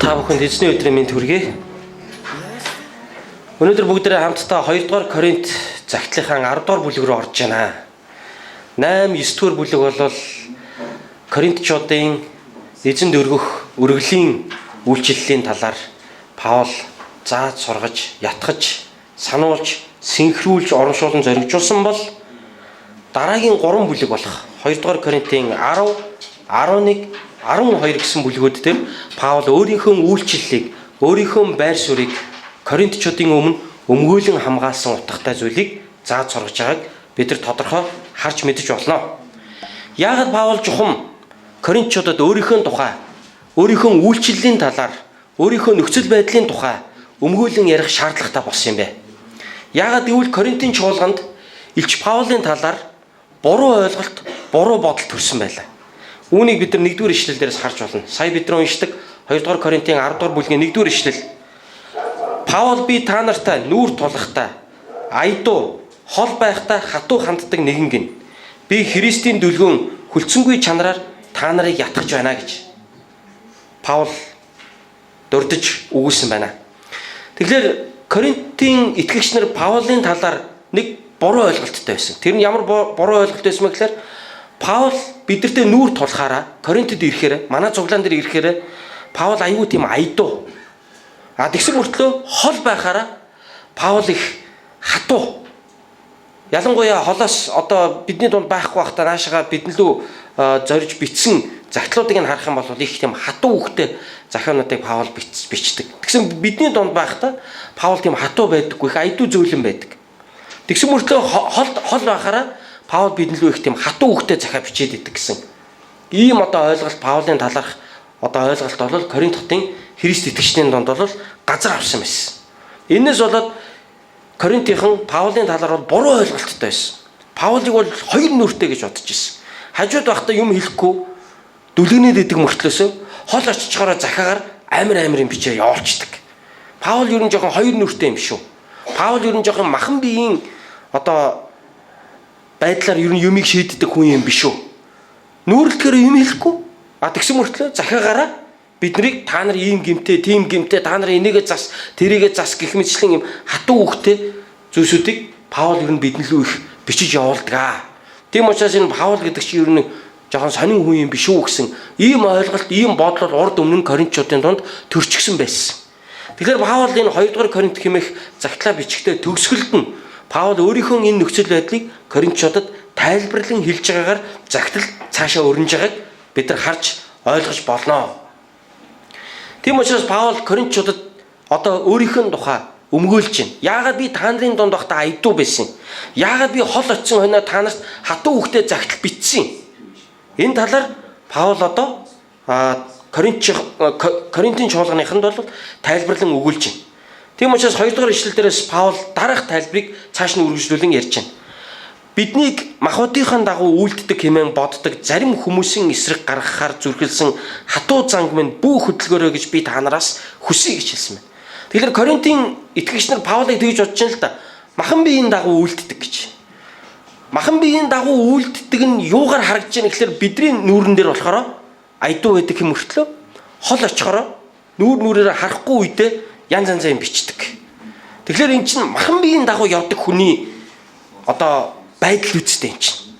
Та бүхэнд эзний өдрийн мэнд хүргэе. Өнөөдөр бүгдээрээ хамтдаа 2 дугаар Коринт загтлынхаа 10 дугаар бүлэг рүү орж байна. 8, 9 дугаар бүлэг бол Коринтчуудын эзэнд өргөх өргөлийн үйлчлэлийн талаар Паул зааж сургаж, ятгах, сануулж, синхруулж, урамшуулан зоригжуулсан бол дараагийн 3 бүлэг болох 2 дугаар Коринтын 10, 11, 12 гэсэн бүлгүүд дээр Паул өөрийнхөө үйлчлэлийг, өөрийнхөө байр суурийг Коринтчуудын өмнө өмгөөлөн хамгаалсан утгатай зүйлийг зааж сургаж байгааг бид нар тодорхой харж мэдэж болно. Яагаад Паул чухам Коринтчуудад өөрийнхөө тухай, өөрийнхөө үйлчлэлийн талаар, өөрийнхөө нөхцөл байдлын тухай өмгөөлөн ярих шаардлагатай болсон юм бэ? Яагаад гэвэл Коринтын чуулганд Илч Паулын талаар буруу ойлголт, буруу бодол төрсэн байлаа. Үүнийг бид нар 1-р ишлэл дээрээс харж болно. Сая бид нар уншдаг 2-р Коринтын 10-р бүлгийн 1-р ишлэл. Паул би та нартай нүүр тулахдаа айдуу хол байхдаа хатуу ханддаг нэгэн гин. Би Христийн дүлгөөн хүлцэнгүй чанараар та нарыг ятгах байна гэж Паул дурдж өгүүлсэн байна. Тэгэхээр Коринтын итгэгч нар Паулын талаар нэг буруу ойлголттой байсан. Тэр нь ямар буруу ойлголт байсан бэ гэхээр Паул бидэртээ нүүр тулахаараа Коринтод ирэхээр, манай цуглаан дээр ирэхээр Паул аюу тийм айдуу. А тэгсэн мөртлөө хол байхаараа Паул их хатуу. Ялангуяа холоос одоо бидний дунд байхгүй байхдаа наашаага бидэн лүү зорж бичсэн загтлуудыг нь харах юм бол их тийм хатуу үхтэй захиануудыг Паул бичдэг. Тэгсэн бидний дунд байхдаа Паул тийм хатуу байдаггүй, их айдуу зөөлөн байдаг. Тэгсэн мөртлөө хол байхаараа Паул бидэн лүү их тийм хатуу үхтэй захиа бичээд идэг гэсэн. Ийм одоо ойлголт, Паулын талаарх одоо ойлголт бол Коринт хотын Христ итгэгчдийн дунд бол газар авсан байсан. Энээс болоод Коринтынхан Паулын талаар бол буруу ойлголттой байсан. Паулыг бол хоёр нүртэй гэж бодож ирсэн. Хажууд байхдаа юм хэлэхгүй дүлгэнээд идэг мөртлөөсөө хол очичхороо захиагаар амар амар юм бичээ явуулцдаг. Паул ер нь жоохон хоёр нүртэй юм шүү. Паул ер нь жоохон махан биеийн одоо байдлаар ер нь юмыг шийддэг хүн юм биш үү? Нүүрлэхээр юм хэлэхгүй. А тэгсэн мөртлөө захиагаараа биднийг та нар ийм гимтэй, тийм гимтэй, та нар энийгээ зас, тэрийгээ зас гэх мэтчлэн юм хатуу үхтэй зүйлсүүдийг Паул ер нь бидэн лүү их бичиж явуулдаг. Тийм учраас энэ Паул гэдэг чинь ер нь жоохон сонин хүн юм биш үү гэсэн ийм ойлголт, ийм бодол урд өмнө нь Коринтчуудын дунд төрчихсөн байсан. Тэгэхээр Паул энэ 2 дугаар Коринт хэмээх загтлаа бичгтээ төгсгөлд нь Паул өөрийнхөө энэ нөхцөл байдлыг Коринтчуудад тайлбарлан хэлж байгаагаар загтал цаашаа өрнөж байгааг бид нар харж ойлгож болно. Тийм учраас Паул Коринтчуудад одоо өөрийнхөө тухай өмгөөлж байна. Яагаад би та нарын дунд байхдаа айдуу байсан? Яагаад би хол очисон хойноо та нарт хатуу үхтэй загтал бичсэн? Энэ талаар Паул одоо Коринтын чуулганыханд бол тайлбарлан өгүүлж байна. Тийм учраас 2 дугаар ишлэл дээрээс Паул дараах тайлбарыг цааш нь үргэлжлүүлэн ярьж байна. Биднийг махбодынхаа дагуу үйлддэг хэмээн боддог зарим хүмүүсийн эсрэг гаргахаар зүрхэлсэн хатуу занг минь бүү хөдөлгөөрэй гэж би та нараас хүсье гэж хэлсэн байна. Тэгэхээр Коринтын итгэгч нар Паулыг тэгж бодож байна л да. Махан биеийн дагуу үйлддэг гэж. Махан биеийн дагуу үйлддэг нь юугаар харагдаж байна гэхээр бидний нүүрэн дээр болохоор айдуу байдаг юм мөртлөө хол очихороо нүүр нүрээр харахгүй үедээ янз янзын юм бичдэг. Тэгэхээр эн чинь махан биеийн дагуу явдаг хүний одоо байдал үсттэй эн чинь.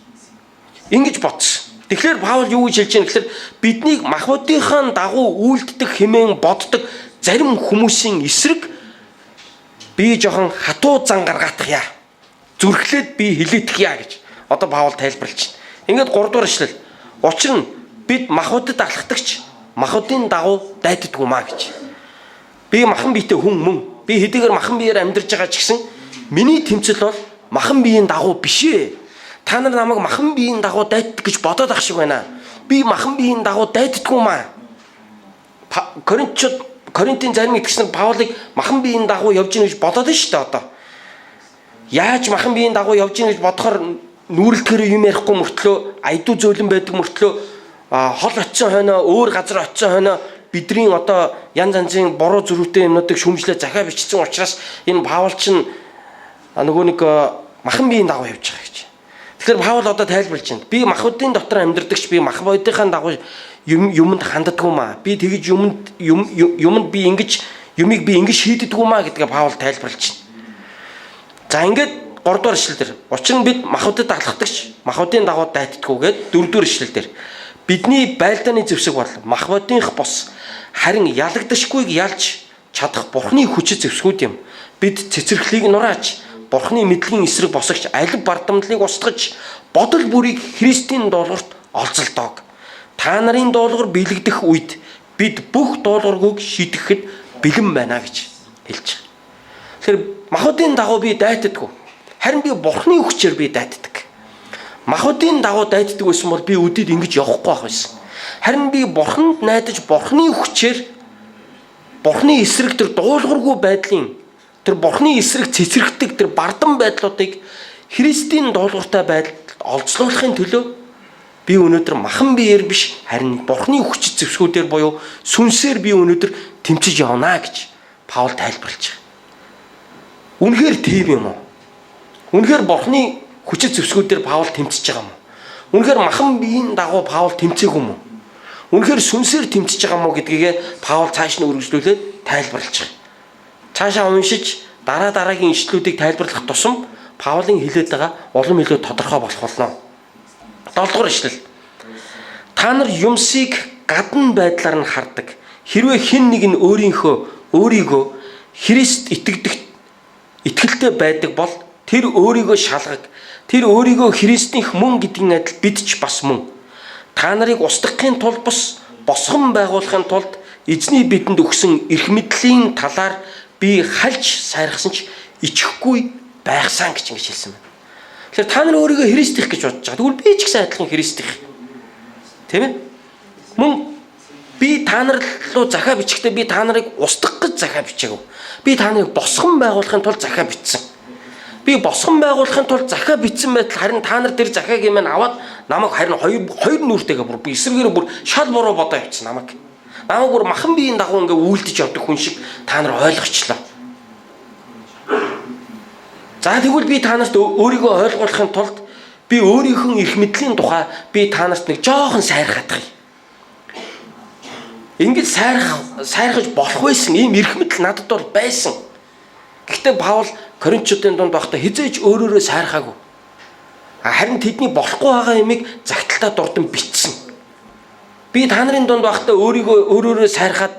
Ингэж бодсон. Тэгэхээр Паул юу гэж хэлж байна гэхээр биднийг махбодынхаа дагуу үйлддэг хэмээн боддог зарим хүмүүсийн эсрэг би жоохон хатуу зан гаргаатах яа. Зүрхлээд би хилээдэх яа гэж одоо Паул тайлбарлаж байна. Ингээд 3 дугаар ишлэл. Учир нь бид махбодод алхдагч махбодын дагуу дайддаггүй маа гэж. Би махан биетэй хүн мөн. Би хэдийгээр махан биеэр амьдарч байгаа ч гэсэн миний тэмцэл бол махан биеийн дагуу биш ээ. Та нар намайг махан биеийн дагуу дайтдаг гэж бодоод ах шиг байна. Би махан биеийн дагуу дайтдаггүй маа. Коринтчууд, Коринтын зарим итгэгч нар Паулыг махан биеийн дагуу явж гин гэж бодоод нь шүү дээ одоо. Яаж махан биеийн дагуу явж гин гэж бодохоор нүүрлэхээр юм ярихгүй мөртлөө айдуу зөөлөн байдаг мөртлөө хол очисон хойноо, өөр газар очисон хойноо бидний одоо янз янзын буруу зөрүүтэй юмнуудыг шүмжлээ захиа бичсэн учраас энэ Паул чинь нөгөө нэг махан биеийн дагуу явж байгаа гэж. Тэгэхээр Паул одоо тайлбарлаж байна. Би махбодын дотор амьдардагч би махбодынхаа дагуу юмд ханддаггүй маа. Би тэгж юмд юмд би ингэж юмыг би ингэж шийддэг юм аа гэдгээ Паул тайлбарлаж байна. За ингээд 3 дугаар ишлэл дээр учир нь бид махбодод алхдагч махбодын дагуу дайтдаггүй гээд 4 дугаар ишлэл дээр бидний байлдааны зэвсэг бол махбодынх бос харин ялагдашгүйг ялж чадах Бурхны хүчит зэвсгүүд юм. Бид цэцэрхлийг нурааж Бурхны мэдлэгийн эсрэг босогч алив бардамдлыг устгаж бодол бүрийг Христийн дуулуурт олзолдог. Та нарын дуулугар биелэгдэх үед бид бүх дуулуургүйг шидэхэд бэлэн байна гэж хэлж байгаа. Тэгэхээр махбодын дагуу би дайтдаггүй. Харин би Бурхны хүчээр би дайтдаг. Махбодын дагуу дайтдаг байсан бол би өдөд ингэж явахгүй байх байсан. Харин би Бурханд найдаж Бурхны хүчээр Бурхны эсрэг тэр дуулуургүй байдлын тэр Бурхны эсрэг цэцэрхдэг тэр бардам байдлуудыг Христийн дуулууртай байдалд олзлуулахын төлөө би өнөөдөр махан биеэр биш харин Бурхны хүч зэвсгүүдээр буюу сүнсээр би өнөөдөр тэмцэж явна гэж Паул тайлбарлаж байгаа. Үнэхээр тийм юм уу? Үнэхээр Бурхны хүчит зэвсгүүдээр Паул тэмцэж байгаа юм уу? Үнэхээр махан биеийн дагуу Паул тэмцээгүй юм уу? Үнэхээр сүнсээр тэмцэж байгаа юм уу гэдгийг Паул цааш нь үргэлжлүүлээд тайлбарлаж байгаа. Цаашаа уншиж дараа дараагийн ишлүүдийг тайлбарлах тусам Паулын хэлээд байгаа улам илүү тодорхой болох болно. 7 дугаар ишлэл. Та нар юмсыг гадна байдлаар нь хардаг. Хэрвээ хэн нэг нь өөрийгөө Христ итгэдэг итгэлтэй байдаг бол тэр өөрийгөө шалгаг. Тэр өөрийгөө Христийнх мөн гэдгийн адил бид ч бас мөн. Та нарыг устгахын тулд бус босгон байгуулахын тулд эзний бидэнд өгсөн эрх мэдлийн талаар би хальж сайрхсан ч ичихгүй байхсан гэж ингэж хэлсэн байна. Тэгэхээр та нар өөрийгөө Христийнх гэж бодож байгаа. Тэгвэл би ч гэсэн адилхан Христийнх. Тийм ээ? Мөн би та нар руу захаа бичихдээ би та нарыг устгах гэж захаа бичээгүй. Би та нарыг босгон байгуулахын тулд захаа бичсэн. Би босгон байгуулахын тулд захаа бичсэн байтал харин та нар тэр захааг юм аваад намайг харин хоёр нүртэйгээ бүр эсрэгээр бүр шал буруу бодоо явчихсан намайг. Намайг бүр махан биеийн дагуу ингээ үйлдэж явдаг хүн шиг та нар ойлгочлоо. За тэгвэл би та нарт өөрийгөө ойлгуулахын тулд би өөрийнхөө эрх мэдлийн тухай би та нарт нэг жоохон сайрхах юм. Ингэж сайрхаж болох байсан ийм эрх мэдэл надад бол байсан. Гэхдээ Паул Коринтчуудын дунд байхдаа хизээж өөрөөрөө сайрхаагүй. Харин тэдний болохгүй байгаа юмыг загталтаа дурдан бичсэн. Би та нарын дунд байхдаа өөрийгөө өөрөөрөө сайрхаад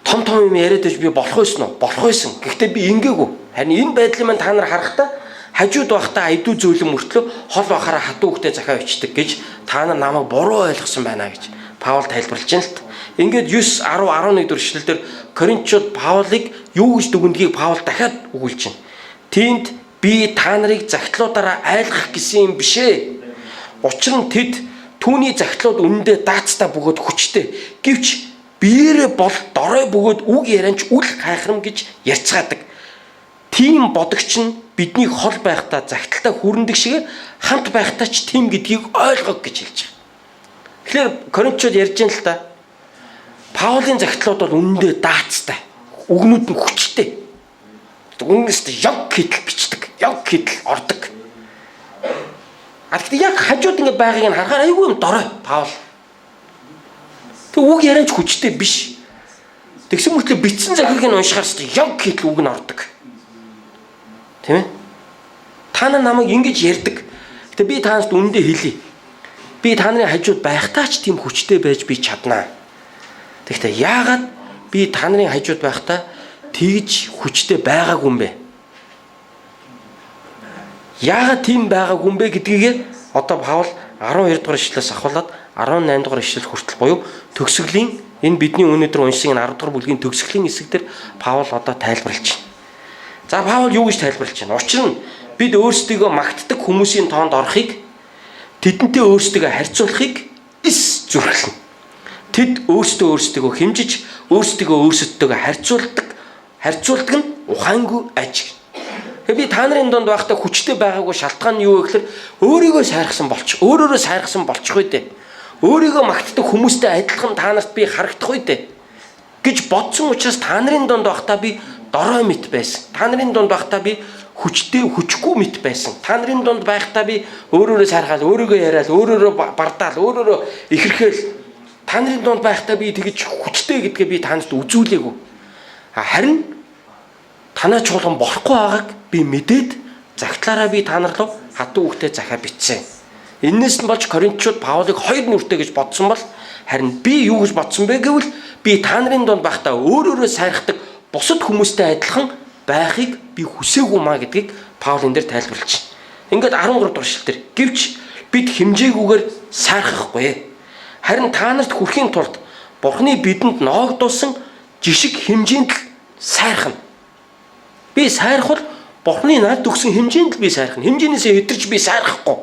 том том юм яриад байж би болох байсан уу? Болох байсан. Гэхдээ би ингээгүү. Харин энэ байдлыг маань та нар харахтаа хажууд байхдаа айдуу зөөлөн мөртлөө хол байхаараа хатуу хөхтэй захаа бичдэг гэж та нар намайг буруу ойлгосон байна гэж Паул тайлбарлаж байна л та. Ингээд 9 10 11 дэх эшлэл дээр Коринтчууд Паулыг юу гэж дүгнэдгийг Паул дахиад өгүүлж байна. Тиймд би та нарыг захидлуудаараа айлгах гэсэн юм биш ээ. Учир нь тэд түүний захидлууд үнэндээ даацтай бөгөөд хүчтэй. Гэвч биеэрээ бол дорой бөгөөд үг ярианч үл хайхрам гэж ярьцгаадаг. Тийм бодогч нь бидний хол байхдаа захидалтай хүрэндэг шиг хамт байхдаа ч тийм гэдгийг ойлгог гэж хэлж байгаа. Тэгэхээр Коринтчууд ярьж байна л та. Паулын захидлууд бол үнэндээ даацтай. Үгнүүд нь хүчтэй. Үнэнээс яг хитл бичдэг. Яг хитл ордог. А гэхдээ яг хажууд ингэ байгааг нь харахаар айгүй юм дорой Паул. Тэг үг ярианч хүчтэй биш. Тэгсэн мөртлөө бичсэн захиаг нь уншихаар яг хитл үг нь ордог. Тийм ээ? Та нар намайг ингэж ярьдаг. Гэтэ би та нарт үнэндээ хэлье. Би та нарын хажууд байхдаа ч тийм хүчтэй байж би чаднаа. Тэгэхдээ яагаад би та нарын хажууд байхдаа тэгж хүчтэй байгаагүй юм бэ? Яагаад тийм байгаагүй юм бэ гэдгийг одоо Паул 12 дугаар ишлэлээс ахуулаад 18 дугаар ишлэл хүртэл буюу төгсгөлийн энэ бидний өнөөдөр уншсан энэ 10 дугаар бүлгийн төгсгөлийн хэсэг дээр Паул одоо тайлбарлаж байна. За Паул юу гэж тайлбарлаж байна? Учир нь бид өөрсдийгөө магтдаг хүмүүсийн тоонд орохыг тэдэнтэй өөрсдийгөө харьцуулахыг эс зүрхлэнэ. Тэд өөрсдөө өөрсдийгөө хэмжиж, өөрсдийгөө өөрсөдтэйгөө харьцуулдаг нь ухаангүй аж. Тэгээ би та нарын дунд байхдаа хүчтэй байгаагүй шалтгаан нь юу вэ гэхээр өөрийгөө сайрхсан болчих. Өөрөөрөө сайрхсан болчих үү дээ. Өөрийгөө магтдаг хүмүүстэй адилхан та нарт би харагдах үү дээ гэж бодсон учраас та нарын дунд байхдаа би дорой мэт байсан. Та нарын дунд байхдаа би хүчтэй хүчгүй мэт байсан. Та нарын дунд байхдаа би өөрөөрөө сайрхаал, өөрийгөө яриад, өөрөөрөө бардаал, өөрөөрөө ихэрхээл Та нарын дунд байхдаа би тэгж хүчтэй гэдгээ би та нарт үзүүлээгүй. Харин танай чуулган болохгүй байгааг би мэдээд загтлаараа би та нар руу хатуу үгтэй захиа бичсэн. Эннээс нь болж Коринтчууд Паулыг хоёр нүртэй гэж бодсон бол харин би юу гэж бодсон бэ гэвэл би та нарын дунд байхдаа өөр өөрөө сайрхдаг бусад хүмүүстэй адилхан байхыг би хүсээгүй маа гэдгийг Паул энэ дээр тайлбарлаж байна. Ингээд 13 дугаар эшлэл дээр гэвч бид хэмжээгүйгээр сайрхахгүй. Харин та нарт хүрэхийн тулд Бурхны бидэнд ноогдуулсан жишг хэмжээнд л сайрхна. Би сайрхвал Бурхны надад өгсөн хэмжээнд л би сайрхна. Хэмжээнээсээ хэдэрч би сайрхахгүй.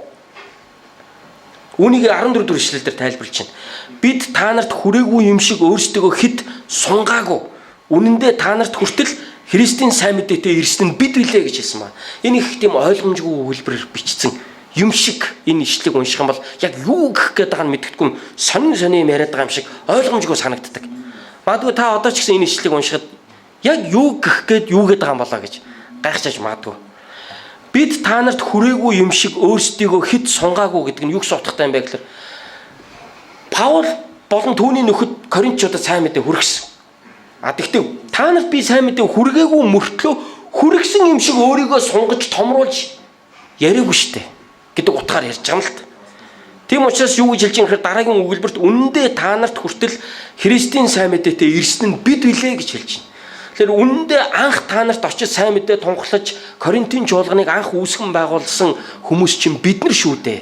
Үүнийг 14 дугаар эшлэл дээр тайлбарлаж байна. Бид та нарт хүрээгүй юм шиг өөрсдөө хэд сунгаагүй. Үнэн дээр та нарт хүртэл Христийн сайн мэдээтэй ирсэн нь бид билээ гэж хэлсэн маа. Энэ их тийм ойлгомжгүй өгүүлбэрээр бичсэн юм шиг энэ ишлэгийг унших юм бол яг юу гэх гээд байгаа нь мэддэхгүй сонин сонин юм яриад байгаа юм шиг ойлгомжгүй санагддаг. Магадгүй та одоо ч гэсэн энэ ишлэгийг уншихад яг юу гэх гээд юу гээд байгаа юм болоо гэж гайхчихаж магадгүй. Бид та нарт хүрээгүй юм шиг өөрсдийгөө хэд сунгаагүй гэдэг нь юу гэсэн утгатай юм бэ гэхээр Паул болон түүний нөхөд Коринтчуудад сайн мэдээ хүргэсэн. А тэгвэл та нарт би сайн мэдээ хүргээгүй мөртлөө хүргэсэн юм шиг өөрийгөө сунгаж томруулж яриаггүй штэ гэдэг утгаар ярьж байгаа юм л та. Тийм учраас юу гэж хэлж байгаа юм гэхээр дараагийн өгүүлбэрт үнэндээ та нарт хүртэл Христийн сайн мэдээтэй ирсэн нь бид билээ гэж хэлж байна. Тэгэхээр үнэндээ анх та нарт очиж сайн мэдээ тунхаглаж Коринтын чуулганыг анх үүсгэн байгуулсан хүмүүс чинь бид нар шүү дээ.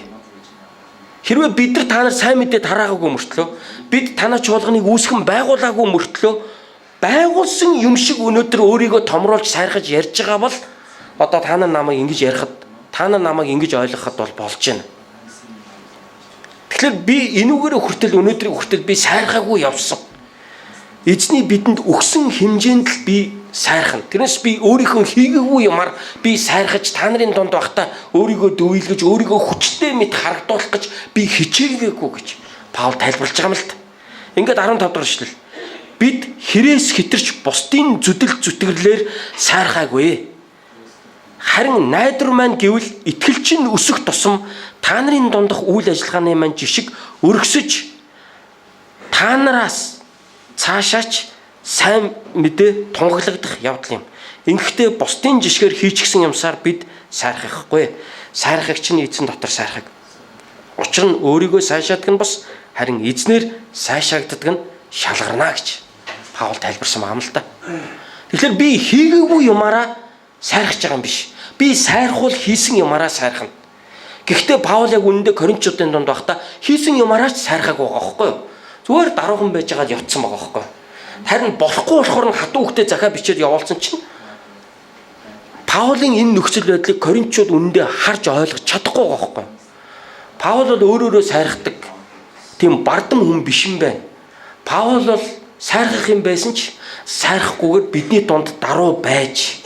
Хэрвээ бид нар та нар сайн мэдээ тараагаагүй мөртлөө бид танай чуулганыг үүсгэн байгуулаагүй мөртлөө байгуулсан юм шиг өнөөдөр өөрийгөө томруулж сайрхаж ярьж байгаа бол одоо та нар намайг ингэж ярихад та нар намайг ингэж ойлгоход бол болж байна. Тэгэхээр би энүүгээр хүртэл өнөөдрийг хүртэл би сайрхаагүй явсан. Эзний бидэнд өгсөн хэмжээнд л би сайрхна. Тэрнээс би өөрийнхөө хийгээгүй юмар би сайрхаж та нарын дунд байхдаа өөрийгөө дөвөйлгөж, өөрийгөө хүчтэй мэт харагдуулах гэж би хичээгээгүй гэж Паул тайлбарлаж байгаа юм л та. Ингээд 15 дахь эшлэл. Бид хэрээс хэтэрч бусдын зүдэл зүтгэрлээр сайрхаагүй. Харин найдвар маань гэвэл итгэлч нь өсөх тусам та нарын дундах үйл ажиллагааны маань жишг өргөсөж та нараас цаашаач сайн мэдээ тунгаглагдах явдал юм. Ингэхдээ бусдын жишгээр хийчихсэн юмсаар бид сайрхахгүй. Сайрхагч нь эзэн дотор сайрхаг. Учир нь өөрийгөө сайшаадаг нь бус харин эзнэр сайшаагддаг нь шалгарна гэж Паул тайлбарсан байгаа юм л та. Тэгэхээр би хийгээгүй юмараа сайрхаж байгаа юм биш. Би сайрхуул хийсэн юмараа сайрхна. Гэхдээ Паул яг үнэндээ Коринтчуудын дунд байхдаа хийсэн юмараа ч сайрхаагүй байгаа байхгүй юу? Зүгээр даруухан байж байгаад явцсан байгаа байхгүй юу? Харин болохгүй болохоор нь хатуу хөхтэй захиа бичээд явуулсан чинь Паулын энэ нөхцөл байдлыг Коринтчууд үнэндээ харж ойлгож чадахгүй байгаа байхгүй юу? Паул бол өөр өөрөө сайрхдаг тийм бардам хүн биш юм байна. Паул бол сайрхах юм байсан ч сайрхахгүйгээр бидний дунд даруй байж.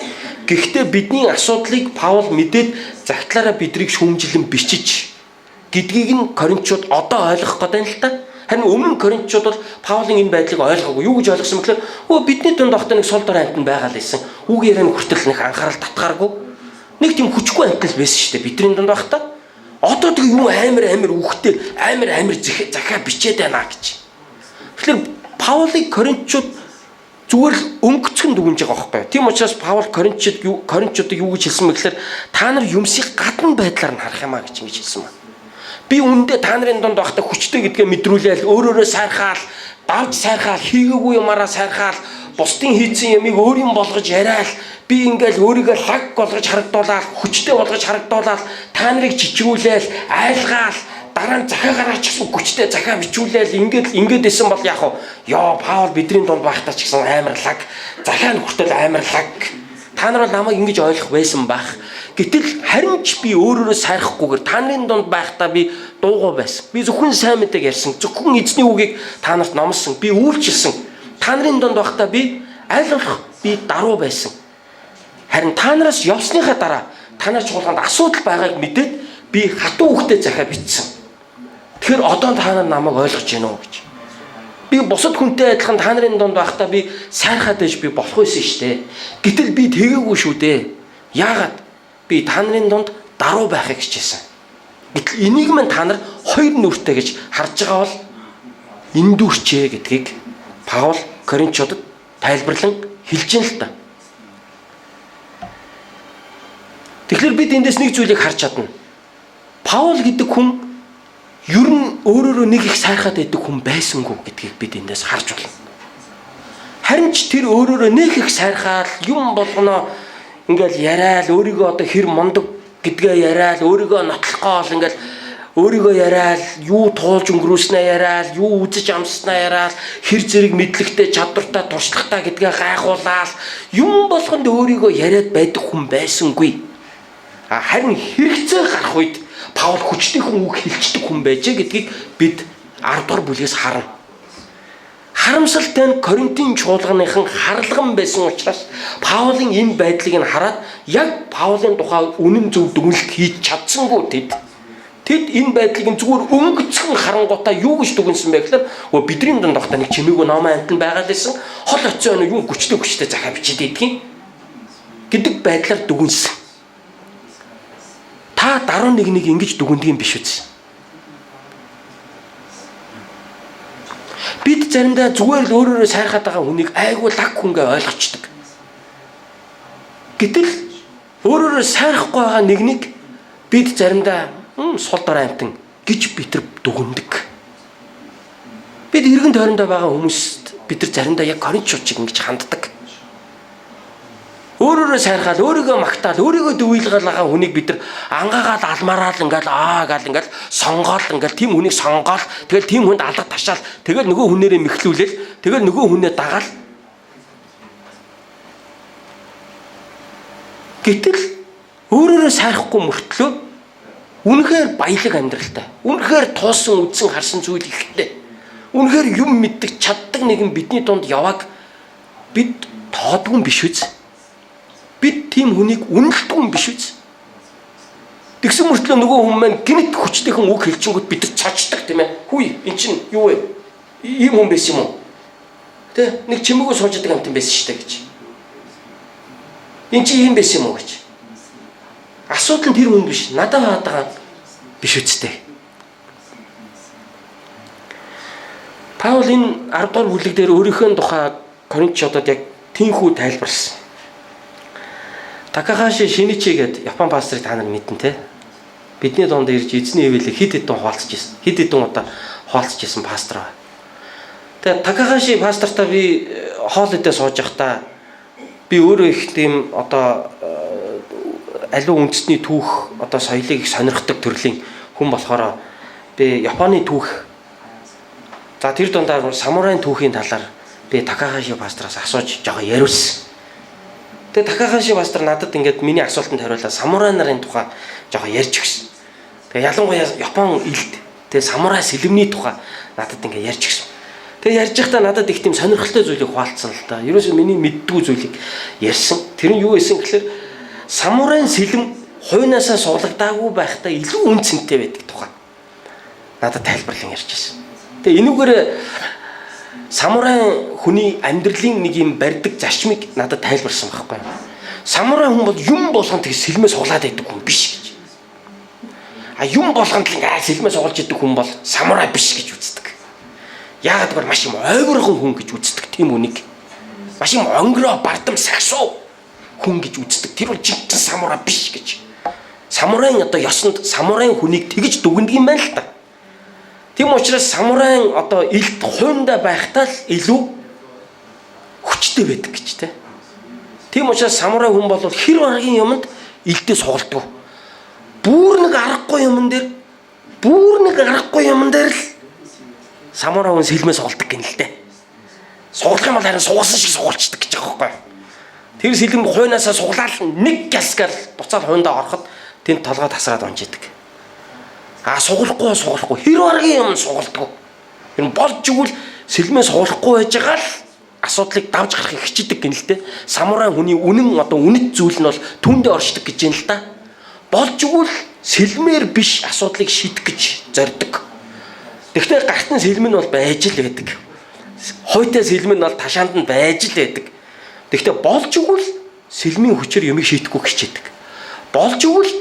Гэхдээ бидний асуудлыг Паул мэдээд загтлаараа бидрийг шүүмжлэн бичиж гэдгийг нь Коринтчууд одоо ойлгох гэдэг юм л та. Харин өмнө Коринтчууд бол Паулын энэ байдлыг ойлгоогүй. Юу гэж ойлгосон бэ гэхээр өө бидний дунд байхдаа нэг сул дорой амьтан байгаа л байсан. Үг яриа нь хүртэл нэг анхаарал татгааргүй. Нэг тийм хүчгүй амьтан л байсан шүү дээ бидний дунд байхдаа. Одоо тэг юм амар амар үхтэй амар амар захиа бичээд байна гэж. Тэгэхээр Паулыг Коринтчууд зүгээр л өнгөцгөн дүгнж байгаа байхгүй. Тийм учраас Паул Коринтчуудыг юу гэж хэлсэн бэ гэхээр та нар юмсыг гадна байдлаар нь харах юм а гэж ингэж хэлсэн байна. Би үнэндээ та нарын дунд байхдаа хүчтэй гэдгээ мэдрүүлээл өөрөөрөө сайрхаал, давж сайрхаал, хийгээгүй юмараа сайрхаал, бусдын хийцэн ямыг өөр юм болгож яриал, би ингээл өөрийгөө лаг болгож харагдуулаад, хүчтэй болгож харагдуулаад, та нарыг чичрүүлээл, айлгаал, дараа нь захиа гараач гэсэн хүчтэй захиа бичүүлээл ингээд исэн бол яах вэ? Йоо, Паул бидний дунд байхдаа ч гэсэн амар лаг, захиа нь хүртэл амар лаг. Та нар бол намайг ингэж ойлгох байсан байх. Гэтэл харин ч би өөрөөрөө сайрхахгүйгээр та нарын дунд байхдаа би дуугүй байсан. Би зөвхөн сайн мэдээг ярьсан. Зөвхөн эзний үгийг та нарт номлосон. Би үйлчилсэн. Та нарын дунд байхдаа би аль болох би даруй байсан. Харин та нараас явсныхаа дараа танай чуулганд асуудал байгааг мэдээд би хатуу үхтэй захиа бичсэн. Тэгэхээр одоо та нар намайг ойлгож байна уу гэж. Би бусад хүнтэй адилхан та нарын дунд байхдаа би сайрхаад байж би болох байсан шүү дээ. Гэтэл би тэгээгүй шүү дээ. Яагаад? Би та нарын дунд даруй байхыг хичээсэн. Гэтэл энийг мань та нар хоёр нүртэй гэж харж байгаа бол эндүрчээ гэдгийг Паул Коринтчуудад тайлбарлан хэлж байна л та. Тэгэхээр бид эндээс нэг зүйлийг харж чадна. Паул гэдэг хүн ер нь өөрөөрөө нэг их сайрхаад байдаг хүн байсангүй гэдгийг бид эндээс харж байна. Харин ч тэр өөрөөрөө нэг их сайрхаал юм болгоно ингээл яриад өөрийгөө одоо хэр мундаг гэдгээ яриад өөрийгөө нотлохгоол ингээл өөрийгөө яриад юу туулж өнгөрөөснөө яриад юу үзэж амсснаа яриад хэр зэрэг мэдлэгтэй чадвартай туршлагатай гэдгээ гайхуулаад юм болгонд өөрийгөө яриад байдаг хүн байсангүй. Харин хэрэгцээ гарах үед Паул хүчтэй хүн үг хэлцдэг хүн байжээ гэдгийг бид 10 дугаар бүлгээс харна. Харамсалтай нь Коринтын чуулганыхан харлаган байсан учраас Паулын энэ байдлыг нь хараад яг Паулын тухай үнэн зөв дүгнэлт хийж чадсангүй тэд. Тэд энэ байдлыг нь зүгээр өнгөцгөн харангуутаа юу гэж дүгнсэн бэ гэхээр өө бидний дунд тогтоо нэг чимээгүй номон амтан байгаа л байсан. Хол очио юу хүчтэй хүчтэй захаа бичээд идэгин гэдэг байдлаар дүгнсэн. Та даруй нэг нэг ингэж дүгндэг юм биш үз. Бид заримдаа зүгээр л өөрөөрөө сайрхаад байгаа хүнийг айгүй лаг хүнгээ ойлгочдөг. Гэтэл өөрөөрөө сайрахгүй байгаа нэгнийг бид заримдаа сул дорой амтан гэж бид нар дүгндэг. Бид эргэн тойрондоо байгаа хүмүүст бид нар заримдаа яг коринтчууд шиг ингэж ханддаг. Өөрөөрөө сайрхаал, өөрийгөө магтаал, өөрийгөө дөвийлгэл байгаа хүнийг бид нар ангаагаал алмаараал ингээл аа гал ингээл сонгоол ингээл тийм хүнийг сонгоол тэгэл тийм хүнд алга ташаал тэгэл нөгөө хүнээрээ мэхлүүлэл тэгэл нөгөө хүнээ дагаал. Гэтэл өөрөөрөө сайрахгүй мөртлөө үнэхээр баялаг амьдралтай, үнэхээр туусан үдсэн харсан зүйл ихтэй, үнэхээр юм мэддэг чаддаг нэгэн бидний дунд явааг бид тоодгүй юм биш үз. Бид тийм хүнийг үнэлдэггүй юм биш үз. Тэгсэн мөртлөө нөгөө хүн маань гинт хүчтэйхэн үг хэлчингүүт бид нар цочдог тийм ээ. Хүй эн чинь юу вэ? Ийм хүн байсан юм уу? Тэ нэг чимээгүй сууж идэг амтан байсан шүү дээ гэж. Эн чинь ийм байсан юм уу гэж. Асуудал нь тэр хүн биш, надад байгаа биш үсттэй. Паул энэ 10 дугаар бүлэг дээр өөрийнхөө тухай Коринтчуудад яг тийхүү тайлбарласан. Такахаши Шиничи гэдэг Япон пасторыг та нар мэднэ те. Бидний дунд ирж эзний ивэлийг хэд хэдэн хуваалцаж ирсэн. Хэд хэдэн удаа хуваалцаж ирсэн пастор ба. Тэгээ Такахаши пастортай би хоол идэ сууж байхдаа би өөрөө их тийм одоо аливаа үндэсний түүх одоо соёлыг их сонирхдаг төрлийн хүн болохоор би Японы түүх за тэр дундаа самурайн түүхийн талаар би Такахаши пастороос асууж жоохон яриулсан. Тэгээ Такахаши пастор надад ингээд миний асуултанд хариулаад самурай нарын тухай жоохон ярьж өгсөн. Тэгээ ялангуяа Япон илд тэгээ самурай сэлэмний тухай надад ингээд ярьж өгсөн. Тэгээ ярьж байхдаа надад их тийм сонирхолтой зүйлийг хуваалцсан л да. Ерөөсөө миний мэддгүй зүйлийг ярьсан. Тэр нь юу байсан гэхээр самурайн сэлэм хуйнаасаа суглагдаагүй байхдаа илүү үн цэнтэй байдаг тухай надад тайлбарлан ярьж байсан. Тэгээ энүүгээр самурай хүний амьдралын нэг юм барьдаг зарчмыг надад тайлбарсан байхгүй юу. Самурай хүн бол юм болгонд тэг сэлмээ суглаад байдаг хүн биш гэж. А юм болгонд л ингээ сэлмээ сугалж идэг хүн бол самурай биш гэж үздэг. Яагаад гэвэл маш юм ойврогон хүн гэж үздэг тийм үнийг. Маш юм онгороо бардам сагсуу хүн гэж үздэг. Тэр бол жинхэнэ самурай биш гэж. Самурайн одоо ёсонд самурайн хүнийг тэгж дүгнэдэг юм байна л та. Тийм учраас самурайн одоо илт хуйндаа байхдаа л илүү хүчтэй байдаг гэж тэ. Тийм учраас самурай хүн бол хэр баргийн юмд илдээ сугалдаг. Бүр нэг аргагүй юмн дээр бүр нэг аргагүй юмн дээр л самурай хүн сэлмээ сугалдаг гин л дээ. Сугалах юм бол харин сугалсан шиг сугалчдаг гэж байгаа байхгүй. Тэр сэлэм хуйнаасаа суглаал нэг гясгал буцаад хуйндаа ороход тэнд толгой тасраад унжидаг. А сугалахгүй сугалахгүй хэр баргийн юм сугалдаг. Тэр нь болж игэл сэлмээ сугалахгүй байж байгаа л асуудлыг давж гарахыг хичээдэг гин л дээ. Самурай хүний үнэн одоо үнэт зүйл нь бол түүндээ оршдог гэж юм л да. Болж игэл сэлмээр биш асуудлыг шийдэх гэж зорддог. Тэгэхдээ гарт нь сэлэм нь бол байж л байдаг. Хойтой сэлэм нь бол ташаанд нь байж л байдаг. Тэгэхдээ болж игэл сэлмийн хүчээр юмыг шийдэхгүй хичээдэг. Болж игэл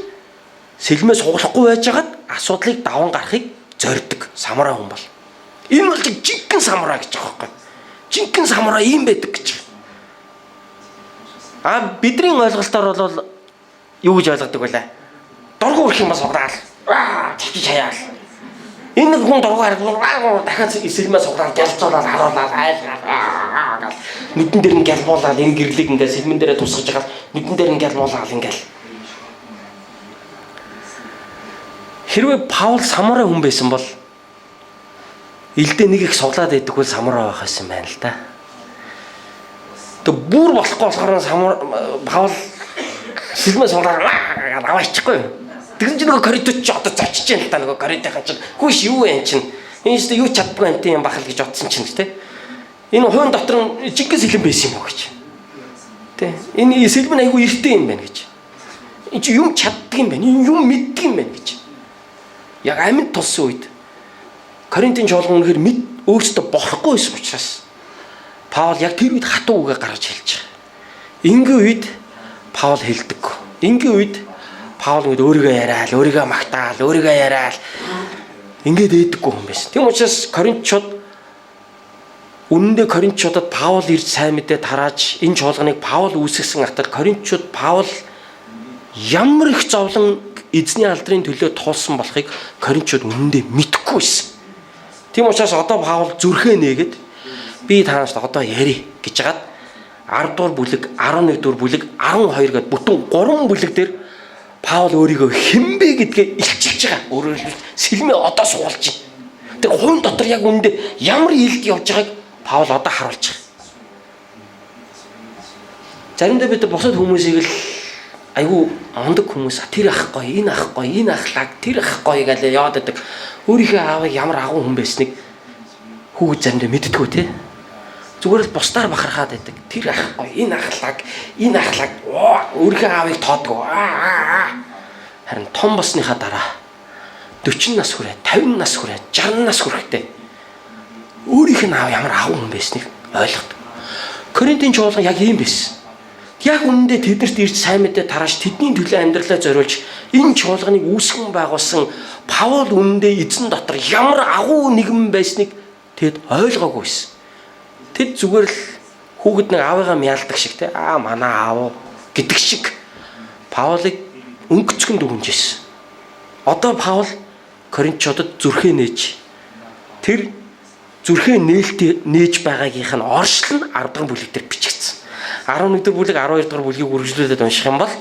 сэлмээ сугалахгүй байжгаад асуудлыг даван гарахыг зорддог самурай хүн бол. Энэ бол жинхэнэ самурай гэж байгаа байхгүй. Жинхэнэ самурай ийм байдаг гэж. А бидний ойлголтоор бол юу гэж ойлгодог вэ? Дургу өрх юм бас сугдаал. Аа чичи чаяал. Энэ хүн дургу хараад дахиад сэлмээ сугдаал, гялцуулаад, харуулаад, айлгаад гал. Нүдэн дээр нь гялбуулаад энэ гэрлийг ингээд сэлмэн дээрээ тусгаж байгаа. Нүдэн дээр нь гялбуулаад ингээд. Хэрвээ Паул самурай хүн байсан бол илдээ нэг их суглаад идэх бол самурай байх байсан байна л да. Тэг бүр болохгүй болохоор самур Паул сэлмээ суглаад аваа ичихгүй юу? Тэгсэн чинь нөгөө коридор чи одоо зочиж яана л та нөгөө коридорын чинь хүүш юу вэ чинь энэ ч юу чаддгүй амтын юм бахал гэж бодсон чинь тэ. Энэ хувийн дотор нь жинхэнэ сэлэм байсан юм уу гэж. Тэ. Энэ сэлэм нь айгүй эртээ юм байна гэж. Энэ чи юм чаддаг юм байна. Энэ юм мэддэг юм байна гэж. Яг амьд тулсан үед Коринтын чуулган үнэхээр мэд өөрсдөө болохгүй байсан учраас Паул яг тэр үед хатуу үгээ гаргаж хэлж байгаа. Ингийн үед Паул хэлдэггүй. Ингийн үед Паул үед өөрийгөө яриад, өөрийгөө магтаал, өөрийгөө яриад ингээд ээдэггүй хүн байсан. Тийм учраас Коринтчууд үнэндээ Коринтчуудад Паул ирж сайн мэдээ тарааж энэ чуулганыг Паул үүсгэсэн атал Коринтчууд Паул ямар их зовлон эзний алдрын төлөө туулсан болохыг Коринтчууд үнэндээ мэдэхгүй байсан. Тийм учраас одоо Паул зүрхээ нээгээд би та нарт одоо яри гэж хагаад 10 дугаар бүлэг, 11 дугаар бүлэг, 12 гээд бүтэн 3 бүлэг дээр Паул өөрийгөө хэн бэ гэдгээ илчилж байгаа. Өөрөөр хэлбэл сэлмээ одоо суулж байна. Тэр хувийн дотор яг үүндээ ямар илд явж байгааг Паул одоо харуулж байгаа. Заримдаа бид бусад хүмүүсийг л айгүй мундаг хүмүүс тэр ах гоё, энэ ах гоё, энэ ахлаг, тэр ах гоё гэж яваад байдаг. Өөрийнхөө аавыг ямар агуу хүн байсныг хүүхэд заримдаа мэддэггүй те. Зүгээр л бусдаар бахархаад байдаг. Тэр ах гоё, энэ ахлаг, энэ ахлаг өөрийнхөө аавыг тоодгоо. Харин том болсныхаа дараа 40 нас хүрээ, 50 нас хүрээ, 60 нас хүрэхдээ өөрийнх нь аав ямар агуу хүн байсныг ойлгодог. Коринтын чуулган яг ийм байсан. Яг үнэндээ тэднэрт ирж сайн мэдээ тарааж тэдний төлөө амьдралаа зориулж энэ чуулганыг үүсгэн байгуулсан Паул үнэндээ эзэн дотор ямар агуу нэгэн байсныг тэд ойлгоогүй байсан. Тэд зүгээр л хүүхэд нэг аавыгаа мялдаг шиг те аа манай аав гэдэг шиг Паулыг өнгөцгөн дүгнжсэн. Одоо Паул Коринтчуудад зүрхээ нээж тэр зүрхээ нээлт нээж байгаагийнх нь оршил нь 10 дахь бүлэг дээр бичигдсэн. 11 дугаар бүлэг 12 дугаар бүлгийг үргэлжлүүлээд унших юм бол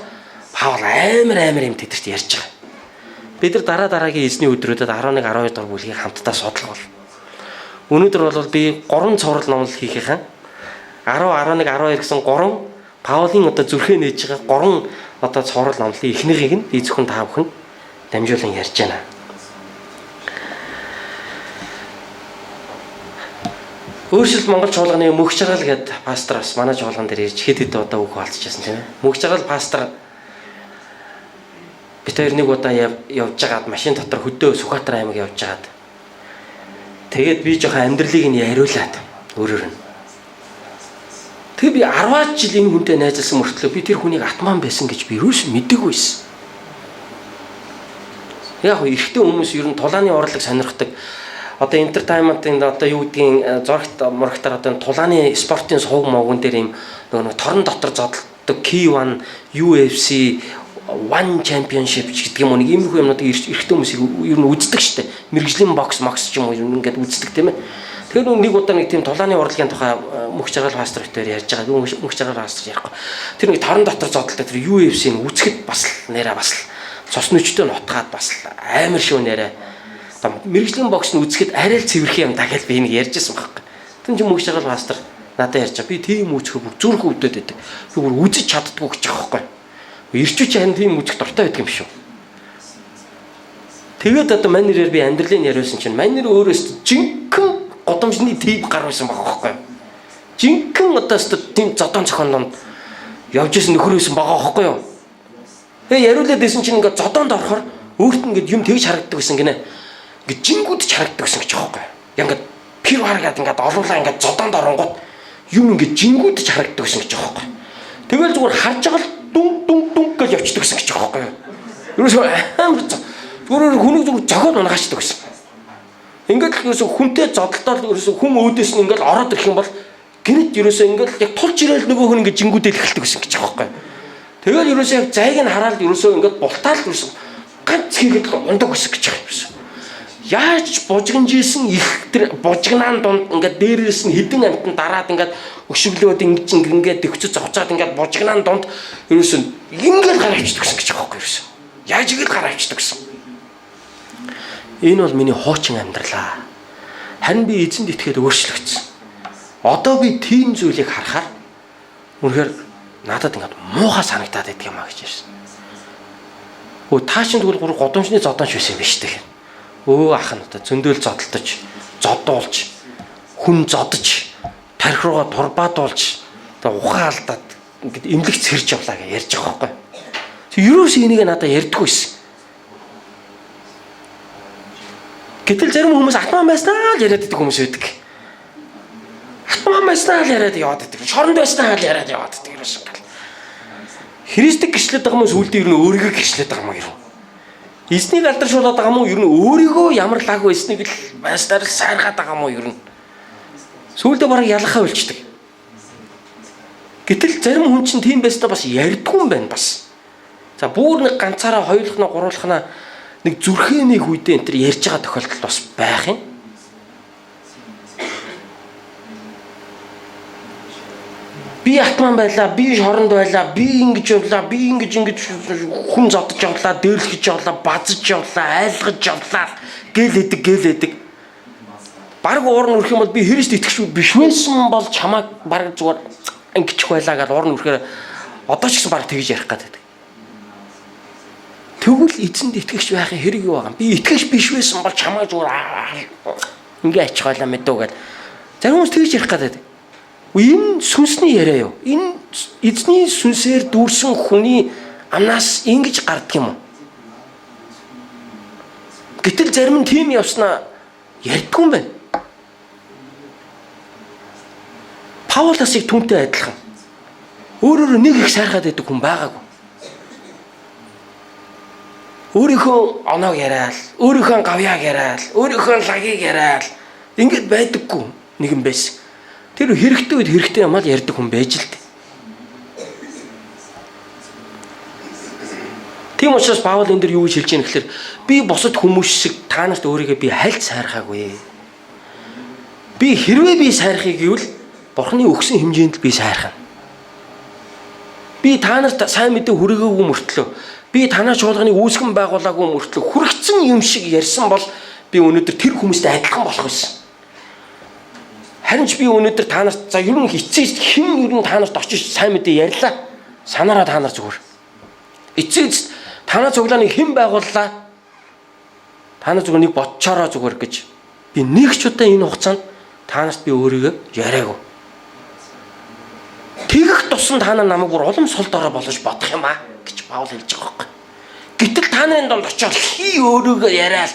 Паул амар юм тэдэрт ярьж байгаа. Бид нар дараа дараагийн эзний өдрүүдэд 11 12 дугаар бүлгийг хамтдаа судлах бол. Өнөөдөр бол би 3 цуврал номлол хийхийнхэн 10 11 12 гэсэн 3 Паулийн одоо зүрхээ нээж байгаа 3 одоо цуврал номлолын эхнийхийг нь би зөвхөн та бүхэнд дамжуулан ярьж байна. Өөрчлөлт Монгол чуулганы мөнх жаргал гэдэг пастор бас манай чуулган дээр ирж хэд хэд удаа үг хаалцчихсан тийм ээ. Мөнх жаргал пастор бид хоёр нэг удаа явж байгаад машин дотор хөдөө Сүхбаатар аймаг явж байгаад тэгээд би жоохон амьдралыг нь яриулаад өөрөөр нь. Тэгээ би 10 жил энэ хүнтэй найзалсан мөртлөө би тэр хүнийг атман байсан гэж би юус мэдээгүй байсан. Яг хөө эрэгтэй хүмүүс ер нь тулааны урлаг сонирхдаг. Одоо entertainment-ын одоо юу гэдгийг зурагт мурагтаар одоо тулааны спортын сувг мовгон дээр юм нөгөө торон дотор зодтолдог K1, UFC, One Championship гэдэг юм уу нэг иймэрхүү юмнуудыг эрэгтэй хүмүүсийг ер нь үздэг штэ. Мэргэжлийн бокс, мокс ч юм уу ер нь ингээд үздэг тийм ээ. Тэгэхээр нэг удаа нэг тийм тулааны урлагийн тухай мөнх жаргал пастор битээр ярьж байгаа. Мөнх жаргал пастор ярихгүй. Тэр нэг торон дотор зодтолдог тэр UFC-г үзэхэд бас л нэраа бас л цус нүчтэй нутгаад бас л амар шүү нэрээ. Мэргэжлийн бокс нь үзэхэд арай л цэвэрхэн юм даа гэж би нэг ярьжсэн байхгүй. Тэн чинь мөнх жаргал пастор надад ярьж байгаа. Би тийм үзэхээр бүр зүрх өвдөд байдаг. Би бүр үзэж чаддгүй гэж байгаа байхгүй. Ирчүүч харин тийм үзэх дуртай байдаг юм шүү. Тэгээд одоо мань нэрээр би амьдралыг яриулсан чинь мань нэр өөрөөс жинхэнэ гудамжны тип гар байсан байгаа байхгүй. Жинхэнэ одоо өстө тийм зодон зохион донд явж исэн нөхөр байсан байгаа байхгүй юу. Тэгээ яриулаад исэн чинь ингээд зодоонд орохоор өөрт нь ингээд юм тэгж харагддаг байсан гинэ. Ингээд жингүүд ч харагддаг байсан гэж байгаа байхгүй юу. Яг ингээд пир харгаад ингээд олуулаа ингээд зодоонд оронгууд юм ингээд жингүүд ч харагддаг байсан гэж байгаа байхгүй юу. Тэгэл зүгээр харж байгаа л дүн дүн дүн гэж явчихдаг гэсэн гэж байгаа байхгүй юу. Ерөөсөө амар зүгээр хүнийг зүгээр зохиод унгаачдаг гэсэн. Ингээд л ерөөсө хүнтэй зодолдоод ерөөсө хүн өөдөөс нь ингээд ороод ирэх юм бол гинэт ерөөсө ингээд яг тулж ирээл нөгөө хүн ингээд жингүүдэл эхэлдэг гэсэн гэж байгаа байхгүй. Тэгэл ерөөсө яг зайг нь хараад ерөөсө ингээд бултаал ерөөсө ганц хийгээд л ундаг гэсэн гэж байгаа юм ерөөсө. Яаж бужигнжсэн их тэр бужигнаан дунд ингээд дээрээс нь хідэн амтан дараад ингээд өшөглөөд ингэж ингээд төгсөж зовцоод ингээд бужигнаан дунд ерөөсө ингээд гар авчдаг гэсэн гэж байгаа байхгүй ерөөсө. Яаж игээд гар авчдаг гэсэн. Энэ бол миний хуучин амьдралаа. Харин би эзэнд итгээд өөрчлөгдсөн. Одоо би тийм зүйлийг харахаар үнэхээр надад ингээд муухай санагдаад байдаг юм а гэж ярьсан. Өө та чинь тэгвэл гур годомчны зодонч байсан юм биш үү? Өө ах нь одоо зөндөөл зодолдож, зодуулж, хүн зодож, тарих руугаа турбаадуулж, одоо ухаан алдаад ингээд эмнэлэг цэрж явлаа гэж ярьж байгаа байхгүй. Тэг ерөөс энийг надад ярьдаггүй байсан. Гэтэл зарим хүмүүс атман байснаа л яриад байдаг хүмүүс байдаг. Атман байснаа л яриад яваад байдаг. Шоронд байснаа л яриад яваад байдаг ерөөс ингээл. Христийг гэрчлээд байгаа хүмүүс үлдээ ер нь өөрийгөө гэрчлээд байгаа юм ер нь. Эзнийг алдаршуулад байгаа юм уу? Ер нь өөрийгөө ямар лаг байсныг л байснаар л сайргаад байгаа юм уу ер нь. Сүүлдээ бараг ялахаа болчдөг. Гэтэл зарим хүн чинь тийм байснаа бас ярьдгүй юм байна бас. За бүр нэг ганцаараа хоёулахна гуруулахна нэг зүрхээний үедээ энэ төр ярьж байгаа тохиолдол бас байх юм. Би атман байлаа, би шоронд байлаа, би ингэж явлаа, би ингэж ингэж хүн зодож явлаа, дээрлэхэж явлаа, базаж явлаа, айлгаж явлаа гэлэдэг гэлэдэг. Бараг уур нь өрөх юм бол би Христ итгэж биш байсан бол чамайг бараг зүгээр ингэчих байлаа гэж уур нь өрөхээр одоо ч гэсэн бараг тэгж ярих гэдэг. Тэгвэл эзэнд итгэгч байхын хэрэг юу байгаа юм? Би итгэгч биш байсан бол чамайг зүгээр ингээ ачих байлаа мэдөө гэж. Зарим хүмүүс тэгж ярих гэдэг. Энэ сүнсний яриа юу? Энэ эзний сүнсээр дүүрсэн хүний амнаас ингэж гардаг юм уу? Гэтэл зарим нь тийм явснаа ярьдгүй юм байна. Паулас их түнтэй адилхан. Өөрөөр нэг их сайрхаад байдаг хүн байгаагүй. Өөрийнхөө оноог яриад, өөрийнхөө гавьяаг яриад, өөрийнхөө лагийг яриад ингэж байдаггүй нэгэн байсан. Тэр хэрэгтэй үед хэрэгтэй юм аа л ярьдаг хүн байж л дээ. Тийм учраас Паул энэ дэр юу гэж хэлж байгаа юм гэхээр би бусад хүмүүс шиг та нарт өөрийгөө би хальт сайрхаагүй. Би хэрвээ би сайрхыг гэвэл Бурхны өгсөн хэмжээнд л би сайрхна. Би та нарт сайн мэдээ хүргээгүй мөртлөө би танаа чуулганыг үүсгэн байгуулаагүй мөртлөө хүргэцэн юм шиг ярьсан бол би өнөөдөр тэр хүмүүстэй адилхан болох байсан. Харин ч би өнөөдөр та нарт за ер нь эцээс хэн ер нь та нарт очиж сайн мэдээ ярьлаа. Санаараа та нар зүгээр. Эцээс танаа цуглааныг хэн байгууллаа? Та нар зүгээр нэг бодчоороо зүгээр гэж би нэг ч удаа энэ хугацаанд та нарт би өөрийгөө яриаггүй. Тэгэх тусам та нар намайг бүр улам сул дорой болгож бодох юм аа гэж Паул хэлж байгаа байхгүй. Гэтэл та нарын донд очиод хий өөрийгөө яриад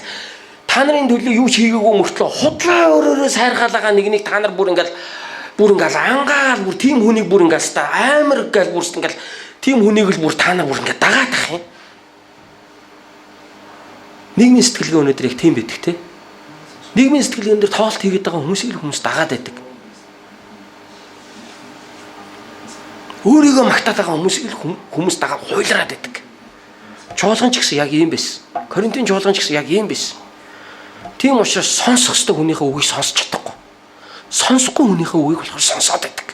та нарын төлөө юу ч хийгээгүй мөртлөө худлаа өөрөөрөө сайрхаалгаа нэг нэг та нар бүр ингээл ангаал бүр тийм хүнийг бүр ингээл ста амар гал бүр ингээл тийм хүнийг л бүр та нар бүр ингээд дагаад ах юм. Нийгмийн сэтгэлгээ өнөөдөр яг тийм байдаг те. Нийгмийн сэтгэлгээн дээр тоолт хийгээд байгаа хүмүүсийг л хүмүүс дагаад байдаг. Өөрийгөө магтаад байгаа хүмүүсийг л хүмүүс дагаад хуйлраад байдаг. Чуулган ч гэсэн яг ийм байсан. Коринтын чуулган ч гэсэн яг ийм байсан. Тийм учраас сонсох ёстой хүнийхээ үгийг сонсч чадахгүй. Сонсохгүй хүнийхээ үгийг болохоор сонсоод байдаг.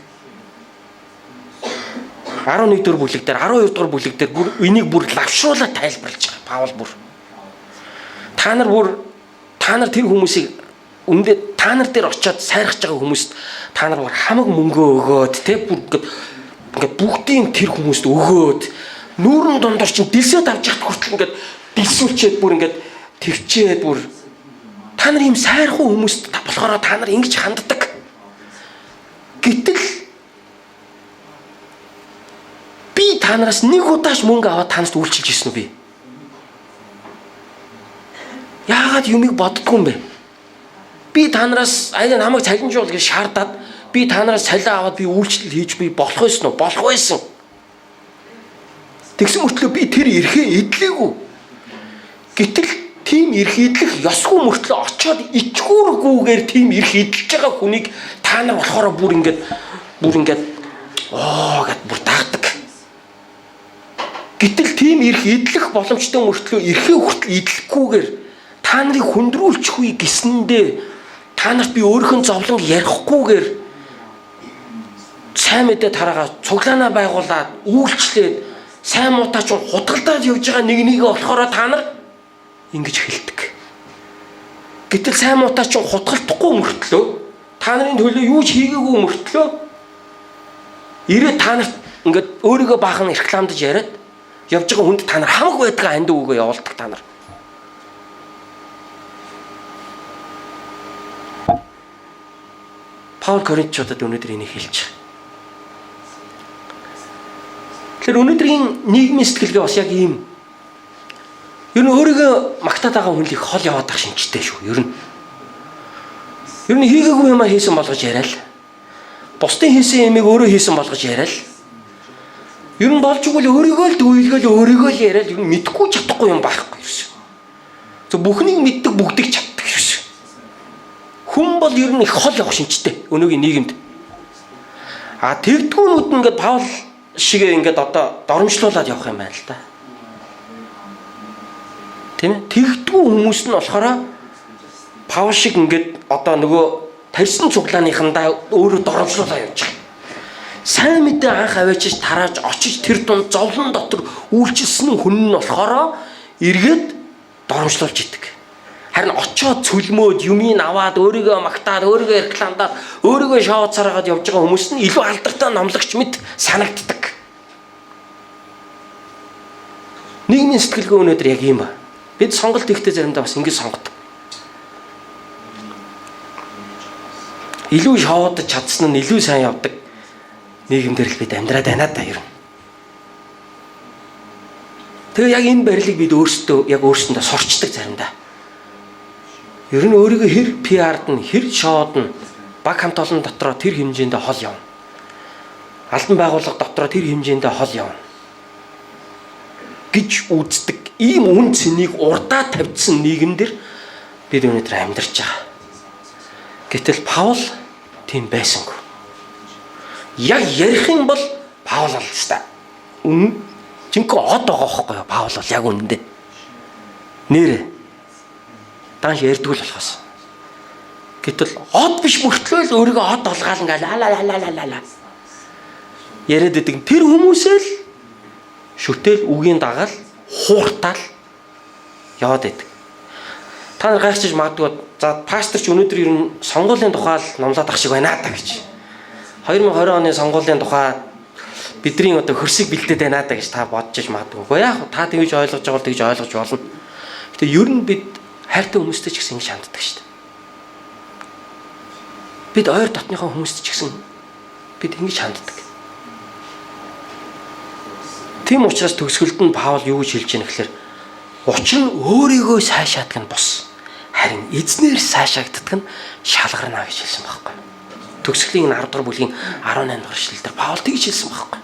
11 дугаар бүлэг дээр 12 дугаар бүлэг дээр бүр энийг бүр лавшруулаад тайлбарлаж байгаа. Паул бүр. Та нар тэр хүмүүсийг үндэ та нар дээр очиод сайрхаж байгаа хүмүүст та нар бүр хамаг мөнгөө өгөөд тэ бүр ингээд бүгдийн тэр хүмүүст өгөөд нүүрэн дундор чинь дэлсээд авч яхад хүртэл ингээд дэлсүүлчээд бүр ингээд төвчээд бүр та нар ийм сайрхуу хүмүүст болохоор та нар ингэж ханддаг. Гэтэл би та нараас нэг удааш мөнгө аваад та нарт үйлчилж ирсэн үү би? Яагаад юмыг боддгүй юм бэ? Би та нараас аяа намайг цалинжуул гэж шаардаад би та нараас цалин аваад би үйлчлэл хийж би болох байсан уу? Болох байсан. Тэгсэн мөртлөө би тэр эрхээ эдлээгүй. Гэтэл тийм эрх эдлэх ёсгүй мөртлөө очиод ичгүүргүүгээр тийм эрх эдэлж байгаа хүнийг та нар болохоор бүр ингээд оо гэд бүр дагдаг. Гэтэл тийм эрх эдлэх боломжтой мөртлөө эрхээ хүртэл эдлэхгүйгээр та нарыг хүндрүүлчихвээ гэсэндээ та нарт би өөрийнхөө зовлон ярихгүйгээр сайн мэдээ тараагаа цуглаанаа байгуулад үйлчлээд сайн муутай ч хутгалдаад явж байгаа нэг нэгэ болохоор та нар ингэж хэлдэг. Гэтэл сайн муутай ч хутгалтахгүй мөртлөө та нарын төлөө юу ч хийгээгүй мөртлөө ирээд та нарт ингээд өөрийгөө баахан рекламдаж яриад явж байгаа хүнд та нар хамаг байдгаа андуу үгээ явуулдаг та нар. Паул Коринтчуудад өнөөдөр энийг хэлж байгаа. Тэгэхээр өнөөдрийн нийгмийн сэтгэлгээ бас яг ийм. Ер нь өөрийгөө магтаад байгаа хүн л их хол яваад байх шинжтэй шүү. Ер нь. Ер нь хийгээгүй юмаа хийсэн болгож яриа л. Бусдын хийсэн юмыг өөрөө хийсэн болгож яриа л. Ер нь болж игэл өөрийгөө л дүүйлгээл өөрийгөө л яриа л ер нь мэдхгүй чадахгүй юм байхгүй ерөөсөө. Зөв бүхнийг мэддэг бүгдийг чаддаг ерөөсөө. Хүн бол ер нь их хол явах шинжтэй өнөөгийн нийгэмд. А тэгдгүүнүүд нь ингээд Паул шиг ингээд одоо доромжлуулад явах юм байна л да. Тийм ээ? Тэгдгүү хүмүүс нь болохоор Паул шиг ингээд одоо нөгөө тарьсан цуглааныхандаа өөрөө доромжлуулаад явж байгаа. Сайн мэдээ анх аваачиж тарааж очиж тэр дунд зовлон дотор үйлчилсэн хүн нь болохоор эргээд доромжлуулж идэг. Харин очоод цөлмөөд юмыг аваад өөрийгөө магтаад өөрийгөө рекламдаад өөрийгөө шоуцараад явж байгаа хүмүүс нь илүү алдартай номлогч мэт санагддаг. Нийгмийн сэтгэлгээ өнөөдөр яг ийм ба. Бид сонголт хийхдээ заримдаа бас ингэж сонгодог. Илүү шоудаж чадсан нь илүү сайн явдаг нийгэмдэр л бид амьдраад байна да ер нь. Тэгээ яг энэ барилыг бид өөрсдөө яг өөрсөндөө сурчдаг заримдаа. Ер нь өөрийгөө хэр PR-д нь хэр шоуд нь баг хамт олон дотроо тэр хэмжээндээ хол явна. Албан байгууллага дотроо тэр хэмжээндээ хол явна гэж үздэг ийм үн цэнийг урдаа тавьдсан нийгэмдэр бид өнөөдөр амьдарч байгаа. Гэтэл Паул тийм байсангүй. Яг ярих юм бол Паул бол ёстой. Үн жинхэнэ од байгаа байхгүй юу? Паул бол яг үнэндээ. Нэрэ данш ярьдгүй л болохоос. Гэтэл од биш мөртлөө л өөрийгөө од олгаал ингээл ла ла ла ла ла яриад байдаг. Тэр хүмүүсээ л шүтэл үгийн дагаал хууртаал яваад байдаг. Та нар гайхчих магадгүй за пастор ч өнөөдөр ер нь сонгуулийн тухай л номлоод ах шиг байна та гэж. 2020 оны сонгуулийн тухай бидний одоо хөрсийг бэлдээд байна та гэж та бодож иж магадгүй. Гэхдээ яг та тэгж ойлгож байгаа бол тэгж ойлгож болно. Гэтэ ер нь бид хайртай хүмүүстэй ч гэсэн ингэж ханддаг шүү дээ. Бид ойр дотныхоо хүмүүстэй ч гэсэн бид ингэж ханддаг. Тийм учраас төгсгөлд нь Паул юу гэж хэлж яах гэхээр учир нь өөрийгөө сайшаадаг нь бус. Харин эзнэр сайшаагддаг нь шалгарна гэж хэлсэн байхгүй. Төгсгөлийн 10 дугаар бүлгийн 18 дугаар эшлэл дээр Паул тэгж хэлсэн байхгүй.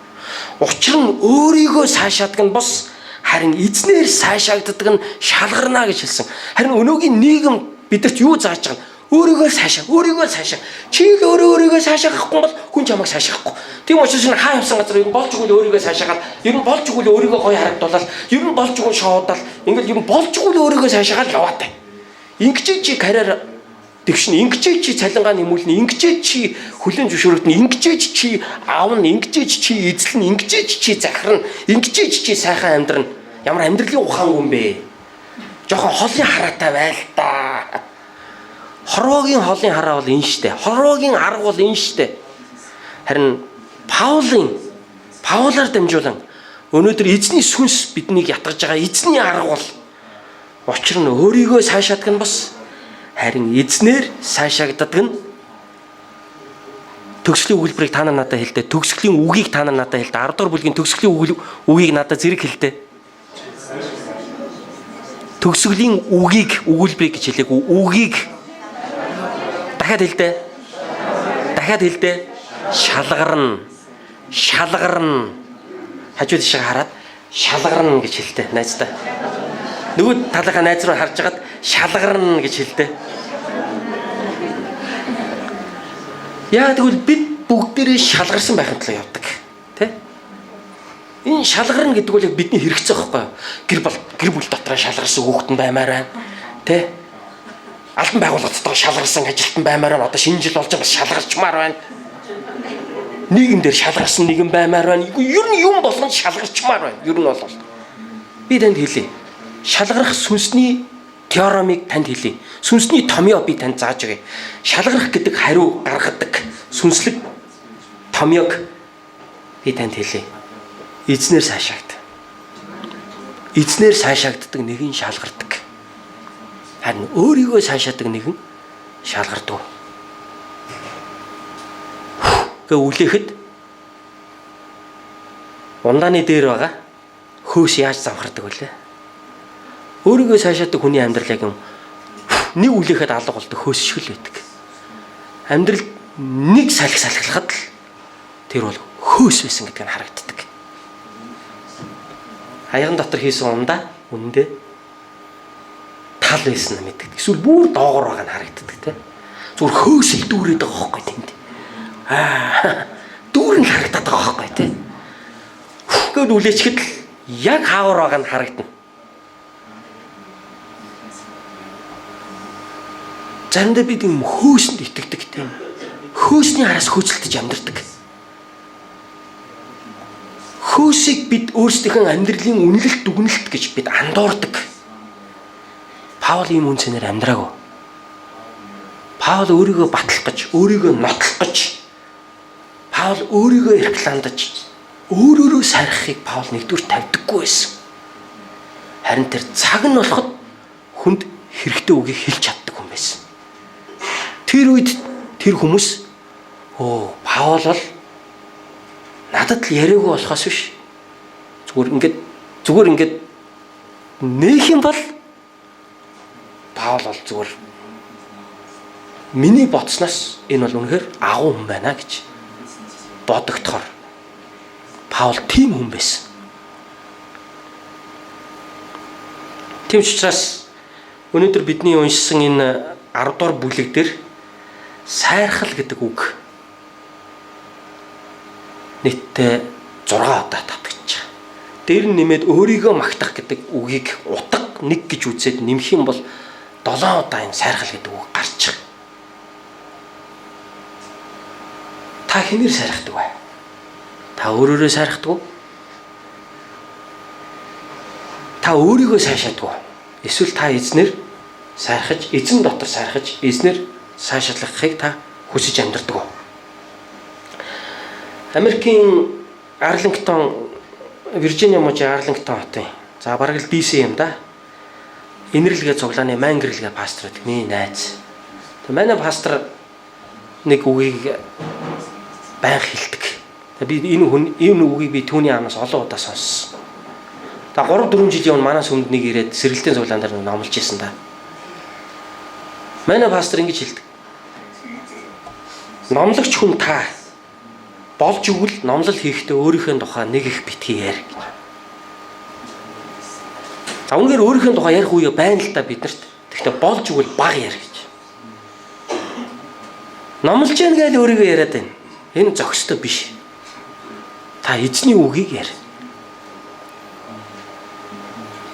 Учир нь өөрийгөө сайшаадаг нь бус. Харин эзнэр сайшаагддаг нь шалгарна гэж хэлсэн. Харин өнөөгийн нийгэм бидэрт юу зааж байгаа нь өөрийгөө сайшаа, өөрийгөө сайшаа. Чи л өөрөө өөрийгөө сайшаахгүй бол хүн чамайг сайшаахгүй. Тийм учраас энэ хаа явсан газар ер нь болж игэл өөрийгөө сайшаагаад, ер нь болж игэл өөрийгөө гоё харагдуулаад, ер нь болж игэл шоудал, ингээл ер нь болж игэл өөрийгөө сайшаагаад яваад бай. Ингэж чи карьер тэгшин, ингэж чи цалингаа нэмүүлнэ, ингэж чи хүлэн зөвшөөрөгдөнө, ингэж чи аавна, ингэж чи эзлэнэ, ингэж чи захирна, ингэж чи сайхан амьдрна. Ямар амьдралын ухаан юм бэ? Жохон холын хараатай байл та. Хорвоогийн холын хараа бол энэ штэ. Хорвоогийн арга бол энэ штэ. Харин Паулаар дамжуулан өнөөдөр эзний сүнс биднийг ятгаж байгаа эзний арга бол учир нь өөрийгөө сайшаадаг нь бос. Харин эзнэр сайшаагддаг нь төгсгөлийн өгүүлбэрийг та нар надад хэлдэ. Төгсгөлийн үгийг та нар надад хэлдэ. 10 дугаар бүлгийн төгсгөлийн үгийг надад зэрэг хэлдэ. Төгсгөлийн үгийг өгүүлбэрийг гэж хэлээгүй. Үгийг дахиад хэлдэ. Дахиад хэлдэ. Шалгарна. Шалгарна. Хажуу тийшээ хараад шалгарна гэж хэлдэ найздаа. Нөгөө талынхаа найз руу харж хагаад шалгарна гэж хэлдэг. Яа тэгвэл бид бүгдээрээ шалгарсан байхын төлөө явдаг. Тэ? Энэ шалгарна гэдэг бол яг бидний хэрэгцээ байхгүй юу? Гэр бүл дотроо шалгарсан хүүхэд нь баймаар байна. Тэ? Албан байгууллага дотор шалгарсан ажилтан баймаар байна. Одоо шинэ жил болж байгаа бас шалгарчмаар байна. Нийгэмдэр шалгарсан нэгэн баймаар байна. Ер нь юм болгон шалгарчмаар байна. Ер нь бол би танд хэлье. Шалгарах сүнсний теоремыг танд хэлье. Сүнсний томьёо би танд зааж өгье. Шалгарах гэдэг хариу гаргадаг сүнслэг томьёог би танд хэлье. Эзнэр сайшаагд. Эзнэр сайшаагддаг нэгэн шалгардаг. Харин өөрийгөө сайшаадаг нэгэн шалгардаг. Гэ үлээхэд ундааны дээр байгаа хөөс яаж замхардаг вүлээ? Өөрийгөө сайшаадаг хүний амьдрал яг юм нэг үлээхэд алга болдог хөөс шиг л байдаг. Амьдрал нэг салхи салхилахад л тэр бол хөөс байсан гэдг нь харагддаг. Аяган дотор хийсэн ундаа үнэндээ тал байсан нь мэддэг. Эсвэл бүр доогор байгаа нь харагддаг тийм. Зүгээр хөөс л дүүрээд байгаа хөөхгүй тэнд. Дүүр нь харагдаад байгаа хөөхгүй тийм. Гэвь үлээчгэд л яг хаавар байгаа нь харагдана. Заримдаа бид юм хөөсөнд итгэдэг тийм. Хөөсний араас хөөцөлдөж амьдардаг. Хөөсийг бид өөрсдийнхөө амьдралын үнэлэлт дүгнэлт гэж бид андуурдаг. Паул ийм үн цэнээр амьдраагүй. Паул өөрийгөө батлах гэж, өөрийгөө нотлох гэж, Паул өөрийгөө рекламдаж, өөрөөрөө сайрахыг Паул нэгдүгээр тавьдаггүй байсан. Харин тэр цаг нь болоход хүнд хэрэгтэй үгийг хэлж чаддаг хүн байсан. Тэр үед тэр хүмүүс Паул бол надад л яриаггүй болохоос биш. Зүгээр ингээд нэх юм бол Паул бол зүгээр миний бодсноос энэ бол үнэхээр агуу хүн байна гэж бодогдохоор Паул тийм хүн байсан. Тийм ч учраас өнөөдөр бидний уншсан энэ 10 дугаар бүлэг дээр сайрхал гэдэг үг нийтдээ 6 удаа татгаж байгаа. Дээр нь нэмээд өөрийгөө магтах гэдэг үгийг утга нэг гэж үзээд нэмэх юм бол 7 удаа энэ сайрхал гэдэг үг гарч байгаа. Та хинээр сайрхдаг вэ? Та өөрөөрөө сайрхдаг уу? Та өөрийгөө сайшаадаг уу? Эсвэл та эзнэр сайрхаж, эзэн дотор сайрхаж, эзнэр сайшаалгахыг та хүсэж амьдардаг уу? Америкийн Арлингтон, Виржиниа мужийн Арлингтон хотын, за бараг л DC юм да. Инэрлэгээ цуглааны Мангерлэгээ пастор гэдэг миний найз. Тэг манай пастор нэг үгийг байнга хэлдэг. Тэг би энэ үгийг би түүний амнаас олон удаа сонссон. Та 3-4 жилийн өмнө манай сүмд нэг ирээд сэргэлтийн цуглаан дээр номлож исэн да. Манай пастор ингэж хэлдэг. Номлогч хүн та болж өгвөл номлол хийхдээ өөрийнхөө тухай нэг их битгий яар гэж. За үнэхээр өөрийнхөө тухай ярих үе байна л да биднэрт. Тэгэхдээ болж өгвөл бага яар гэж. Номлож яана гэж өөрийгөө яриад байна. Энэ зохистой биш. Та эзний үгийг яар.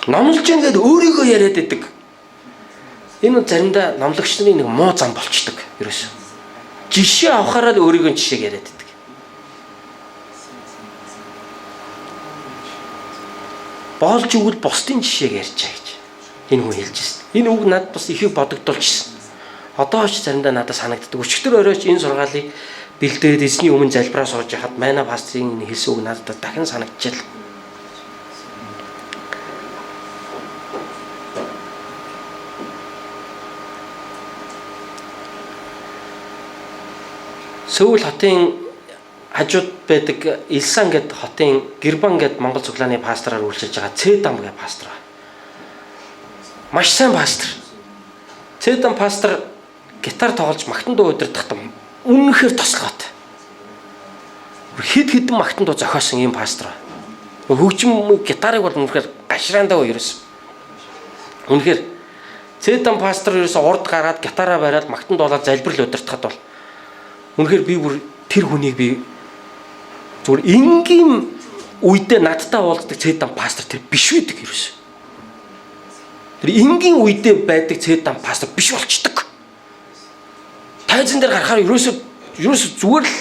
Номлож яана гэж өөрийгөө яриад байдаг. Энэ заримдаа номлогч нарын нэг муу зам болчдөг ерөөсөө. Жишээ авахаараа л өөрийгөө жишээг яриад байдаг. Болж өгвөл бусдын жишээг ярьчаа гэж энэ хүн хэлж ирсэн. Энэ үг надад бас ихийг бодогдуулчихсан. Одоо ч заримдаа надад санагддаг. Өчигдөр оройч энэ сургаалыг бэлдээд эзний өмнө залбираа сууж хахад манай пастрын хэлсэн үг надад дахин санагдчихлаа. Сөүл хотын хажууд байдаг Илсан гэд хотын Гэрбан гэд Монгол цуглааны пастораар үйлчилж байгаа Цэдам гэд пастор байна. Маш сайн пастор. Цэдам пастор гитар тоглож магтан дуу удирдахдаа үнэнхээр тослогоотой. Хэд хэдэн магтан дуу зохиосон ийм пастор байна. Хөгжим гитарыг бол үнэхээр гашраандаа ерөөс. Үнэхээр Цэдан пастор ерөөсө урд гараад гитараа бариад магтан дуулаад залбирал удирдахад бол үнэхээр би бүр тэр хүнийг би зүгээр энгийн үедээ надтай уулздаг Цэдан пастор тэр биш байдаг ерөөсө. Тэр энгийн үедээ байдаг Цэдан пастор биш болчдөг. Тайзан дээр гарахаар ерөөсө зүгээр л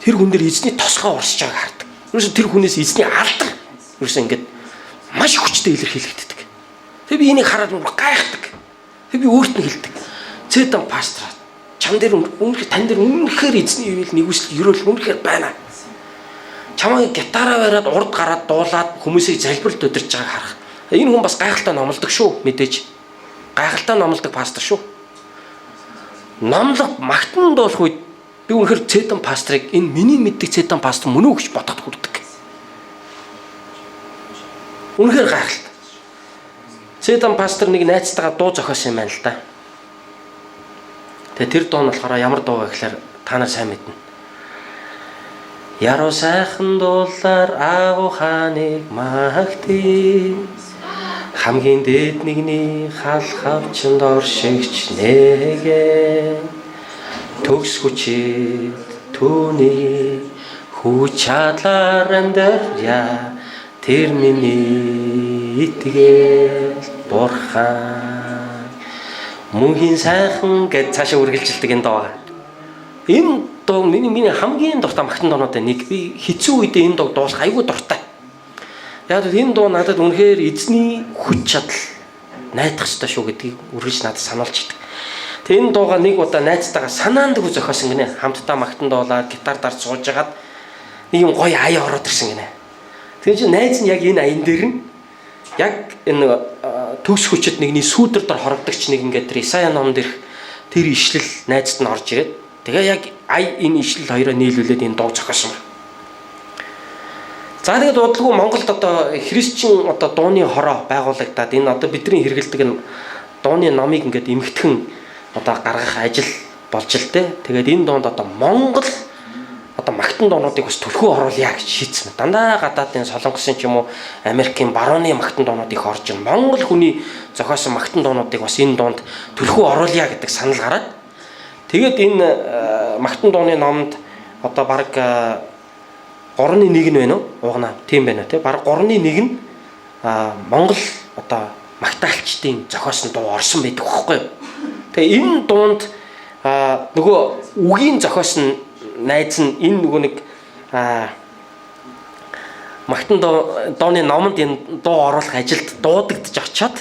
тэр хүн дээр эзний тосгоо урсж байгааг хардаг. Ерөөсө тэр хүнээс эзний алдар ерөөсө ингээд маш хүчтэй илэрхийлэгддэг. Тэгээ би энийг хараад бүр гайхдаг. Тэгээ би өөрт нь хэлдэг. Цэдан пастор чам дээр үнэхээр тань дээр үнэхээр эзний ивэл нэгүсэл ерөөл үнэхээр байна. Чамайг гитараа бариад урд гараад дуулаад хүмүүсийг залбиралд удирж байгааг харах. Энэ хүн бас гайхалтай номлодог шүү мэдээж. Гайхалтай номлодог пастор шүү. Номлох магтан дуулах үед би үнэхээр Цэдан пасторыг энэ миний мэддэг Цэдан пастор мөн үү гэж бодоход хүрдэг. Үнэхээр гайхалтай. Цэдан пастор нэг найзтайгаа дуу зохиосон юм байна л да. Тэгээ тэр дуу нь болохоор ямар дуу вэ гэхээр та нар сайн мэднэ. Яруу сайхан дуулаар агуу хааныг магтъя. Хамгийн дээд нэгний халхавчанд оршигч нэгэ. Төгс хүчит түүний хүч чадлаар амьдрья. Тэр миний итгэл бурхан. Мөнхийн сайхан гэж цаашаа үргэлжилдэг энэ дуу. Энэ дуу миний хамгийн дуртай магтан дуунуудын нэг. Би хэцүү үедээ энэ дууг дуулах айгүй дуртай. Яг л энэ дуу надад үнэхээр эзний хүч чадал найдах ёстой шүү гэдгийг үргэлж надад сануулж идэг. Тэгээ энэ дуугаа нэг удаа найзтайгаа санаандгүй зохиосон гинэ. Хамтдаа магтан дуулаад гитар дарж сууж хагаад нэг юм гоё аяа ороод ирсэн гинэ. Тэгээ чинь найз нь яг энэ аян дээр нь яг энэ төгс хүчит нэгний сүүдэр дор хорогдогч нэг ингээд тэр Исая ном дээрх тэр ишлэл найзад нь орж ирээд тэгээ яг ая энэ ишлэл хоёроо нийлүүлээд энэ дуу зохиосон байна. За тэгээд удалгүй Монголд одоо христчин одоо дууны хороо байгуулагдаад энэ одоо бидний хэрэгэлдэг энэ дууны номыг ингээд эмхтгэн одоо гаргах ажил болж л дээ. Тэгээд энэ дуунд одоо Монгол одоо магтан дуунуудыг бас төлхөө оруулъя гэж шийдсэн. Дандаа гадаадын Солонгосын ч юм уу Америкийн барууны магтан дуунууд их орж ирнэ. Монгол хүний зохиосон магтан дуунуудыг бас энэ дуунд төлхөө оруулъя гэдэг санал гараад тэгээд энэ магтан дууны номд одоо бараг 3-ны 1 нь байна уу? Уугнаа. Тийм байна уу те? Бараг 3-ны 1 нь Монгол одоо магтаалчдын зохиосон дуу орсон байдаг байхгүй юу? Тэгээ энэ дуунд нөгөө үгийн зохиосон найз нь энэ нөгөө нэг магтан дууны номонд энэ дуу оруулах ажилд дуудагдаж очиод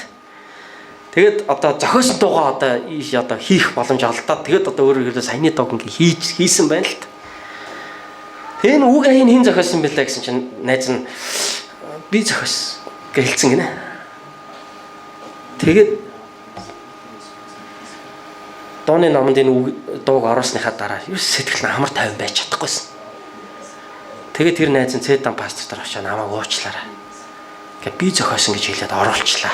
тэгээд одоо зохиосон дуугаа одоо ийш одоо хийх боломж олдоод тэгээд одоо өөрөөр хэлбэл саяны дууг ингээ хийсэн байна л та. Тэгээ энэ үг аян хэн зохиосон бэлээ гэсэн чинь найз нь би зохиосон гэж хэлсэн гинэ. Тэгээд дууны номонд энэ үг дууг оруулсныхаа дараа юу сэтгэл нь амар тайван байж чадахгүйсэн. Тэгээд тэр найз нь Цэдан пастор дээр очиж намайг уучлаарай. Гэ би зохиосон гэж хэлээд оруулчлаа.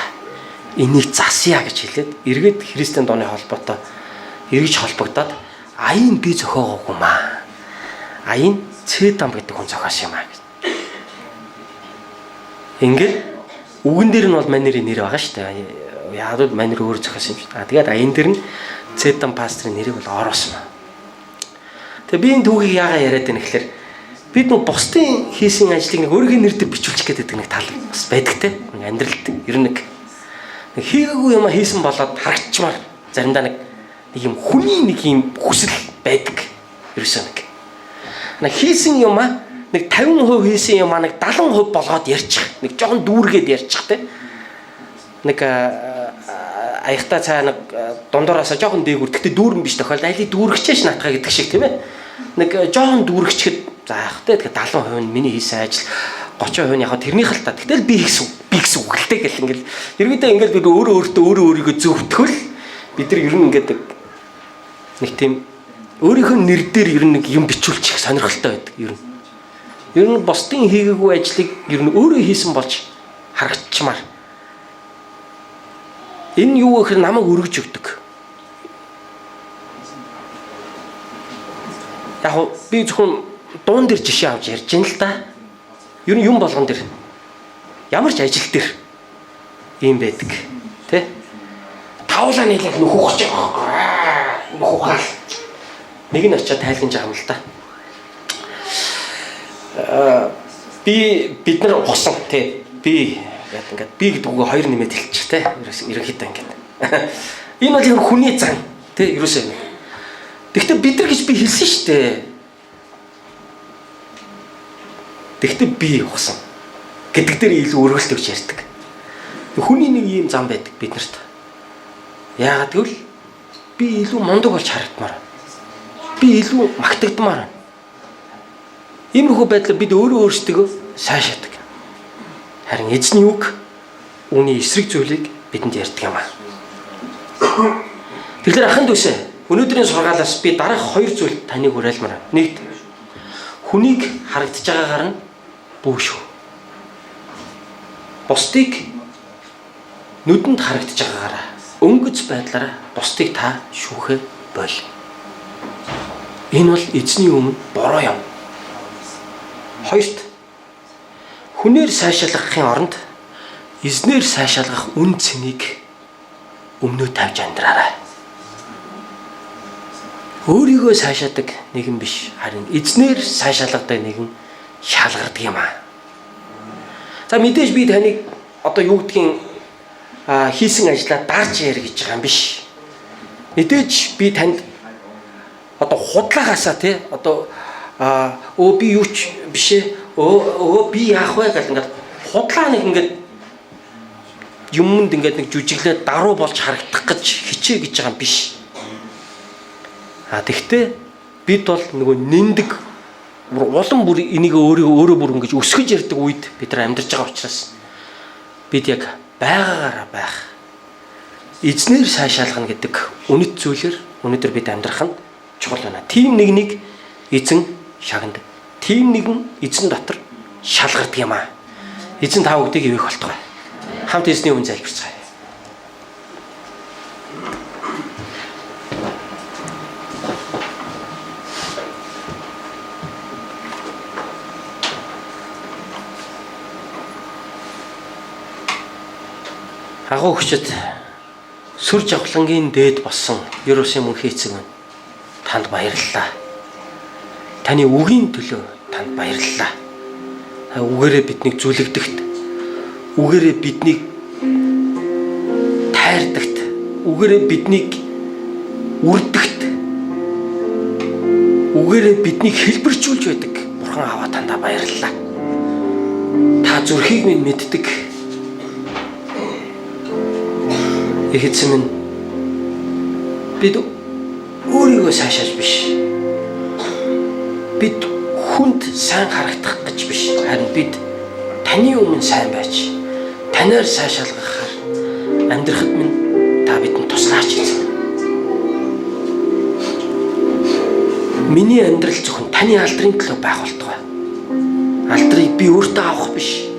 Энийг засъя гэж хэлээд эргээд христийн дууны холбоотой эргэж холбогдоод аян би зохиогоогүй маа. Аян Цэдан гэдэг хүн зохиосон юм аа гэж. Ингээд үгэн дээр нь бол манерийн нэр байгаа шүү дээ. Яг л манер өөр зохиосон юм шиг. А тэгээд аян дээр нь Цэдан пастрын нэрийг бол оруулсан байна. Тэгээ би энэ түүхийг яагаад яриад байна гэхээр бид нэг бусдын хийсэн ажлыг нэг өөрийнхөө нэр дээр бичүүлчих гэдэг нэг тал бас байдаг те. Нэг амьдралд ер нь нэг хийгээгүй юм хийсэн болоод харагдчмаар заримдаа нэг юм хүний нэг юм хүсэл байдаг. Ерөөсөө нэг. Нэг хийсэн юм аа нэг 50% хийсэн юм аа нэг 70% болгоод ярьчих. Нэг жоохон дүүргээд ярьчих те. Нэг аягтай цай нэг дундуураасаа жоохон дээгүр. Гэтэ дүүрэн биш тохиолдол алийг дүүргчээш наатгаа гэдэг шиг тийм ээ. Нэг жоохон дүүргчэхэд за яах вэ? Тэгэхээр 70% нь миний хийсэн ажил, 30% нь яг тэрнийх л та. Гэтэл би хийсэн үг л дээ гэл ингээл ерөөдөө ингээл бид өөрөө өөртөө өөрөө өөрийгөө зөвтгөл бид нар ер нь ингээд нэг тийм өөрийнхөө нэр дээр ер нь нэг юм бичүүлчих сонирхолтой байдаг ер нь. Ер нь бусдын хийгээгүй ажлыг ер нь өөрөө хийсэн болж харагдчмаар. Энэ юу гэхээр намайг өргөж өгдөг. Яг би зөвхөн дуун дээр жишээ авч ярьж байна л да. Ер нь юм болгон дээр ямар ч ажил дээр ийм байдаг. Тэ? Тавлаа нийлээд нөхөх гэж байгаа байхгүй. Нөхөх хаал. Нэг нь очиад тайлгнаж байгаа юм л та. Би бид нар ухсан тий. Би яг ингээд би гэдэг үгээ хоёр нэмээд хэлчих тий. Ерөнхийдөө ингээд. Энэ бол ер хүний зан тий ерөөсөө юм. Тэгвэл бид нар гэж би хэлсэн шүү дээ. Тэгвэл би ухсан гэдэг дээр илүү өргөлт өгч ярьдаг. Хүний нэг ийм зам байдаг биднэрт. Яагаад гэвэл би илүү мундаг болж харагдмаар. Би илүү магтагдмаар. Иймэрхүү байдлаар бид өөрөө өөрсдөө сайшаадаг. Харин эзний үг үүний эсрэг зүйлийг бидэнд ярьдаг юм аа. Тэгэхээр ахын дүүсээ өнөөдрийн сургаалаас би дараах хоёр зүйл таныг уриалмаар. Нэгд, хүнийг харагдаж байгаагаар нь бүү шүү. Бусдыг нүдэнд харагдаж байгаагаараа өнгөц байдлаараа бусдыг та шүүхэ боль. Энэ бол эзний өмнө буруу юм. Хоёрт, хүнээр сайшаалгахын оронд эзнээр сайшаалгах үн цэнийг өмнөө тавьж амьдраарай. Өөрийгөө сайшаадаг нэгэн биш, харин эзнээр сайшаалгадаг нэгэн шалгардаг юм аа. За мэдээж би таныг одоо юу гэдгийг хийсэн ажлаа дарж яар гэж байгаа юм биш. Мэдээж би танд одоо худлаагаасаа тий одоо өө би юу ч биш ээ өө би яах вэ гэл ингээд худлаа нэг ингээд юмд ингээд нэг жүжиглээд даруй болж харагдах гэж хичээ гэж байгаа юм биш. А тэгтээ бид бол нөгөө нэндэг улам бүр энийг өөрөө бүр ингэж өсгөж ярьдаг үед бид нар амьдарч байгаа учраас бид яг байгаагаараа байх эзнээр сайшаалгана гэдэг үнэт зүйлээр өнөөдөр бид амьдрах нь чухал байна. Тийм нэгнийг эзэн шагнадаг. Тийм нэгэн эзэн дотор шалгардаг юм аа. Эзэн та бүгдийг ивэх болтугай. Хамт эзний өмнө залбирцгаая. Агуу хүчит сүр жавхлангийн дээд болсон ер усын мөнхийн эцэг минь танд баярлалаа. Таны үгийн төлөө танд баярлалаа. Үгээрээ биднийг зүлэгдэгт, үгээрээ биднийг тайрдагт, үгээрээ биднийг үрдэгт, үгээрээ биднийг хэлбэржүүлж байдаг Бурхан Аава тандаа баярлалаа. Та зүрхийг минь мэддэг. Их эзэн минь бид өөрийгөө сайшааж биш. Бид хүнд сайн харагдах гэж биш. Харин бид таны өмнө сайн байж, танаар сайшаалгахаар амьдрахад минь та бидэнд туслаач эзэн. Миний амьдрал зөвхөн таны алдрын төлөө байх болтугай. Алдрыг би өөртөө авах биш.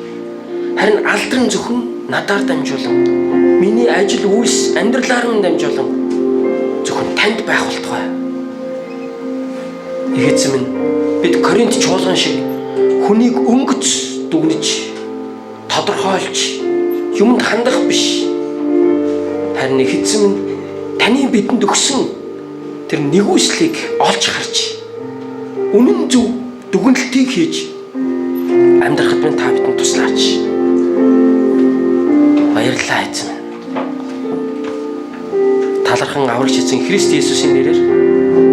Харин алдрын зөвхөн надаар дамжуулан, миний ажил үйлс амьдралаар минь дамжуулан зөвхөн танд байх болтугай. Их эзэн минь бид Коринт чуулган шиг хүнийг өнгөц дүгнэж, тодорхойлж, юмд хандах биш. Харин их эзэн минь таны бидэнд өгсөн тэр нэгүслийг олж харж, үнэн зөв дүгнэлтийг хийж амьдрахад минь та бидэнд туслаач. Баярлалаа эзэн минь. Талархан аврагч эзэн Христ Есүсийн нэрээр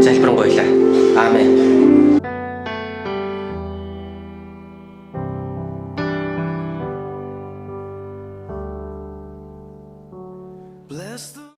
залбирanгуйлаа. Аамен. Bless the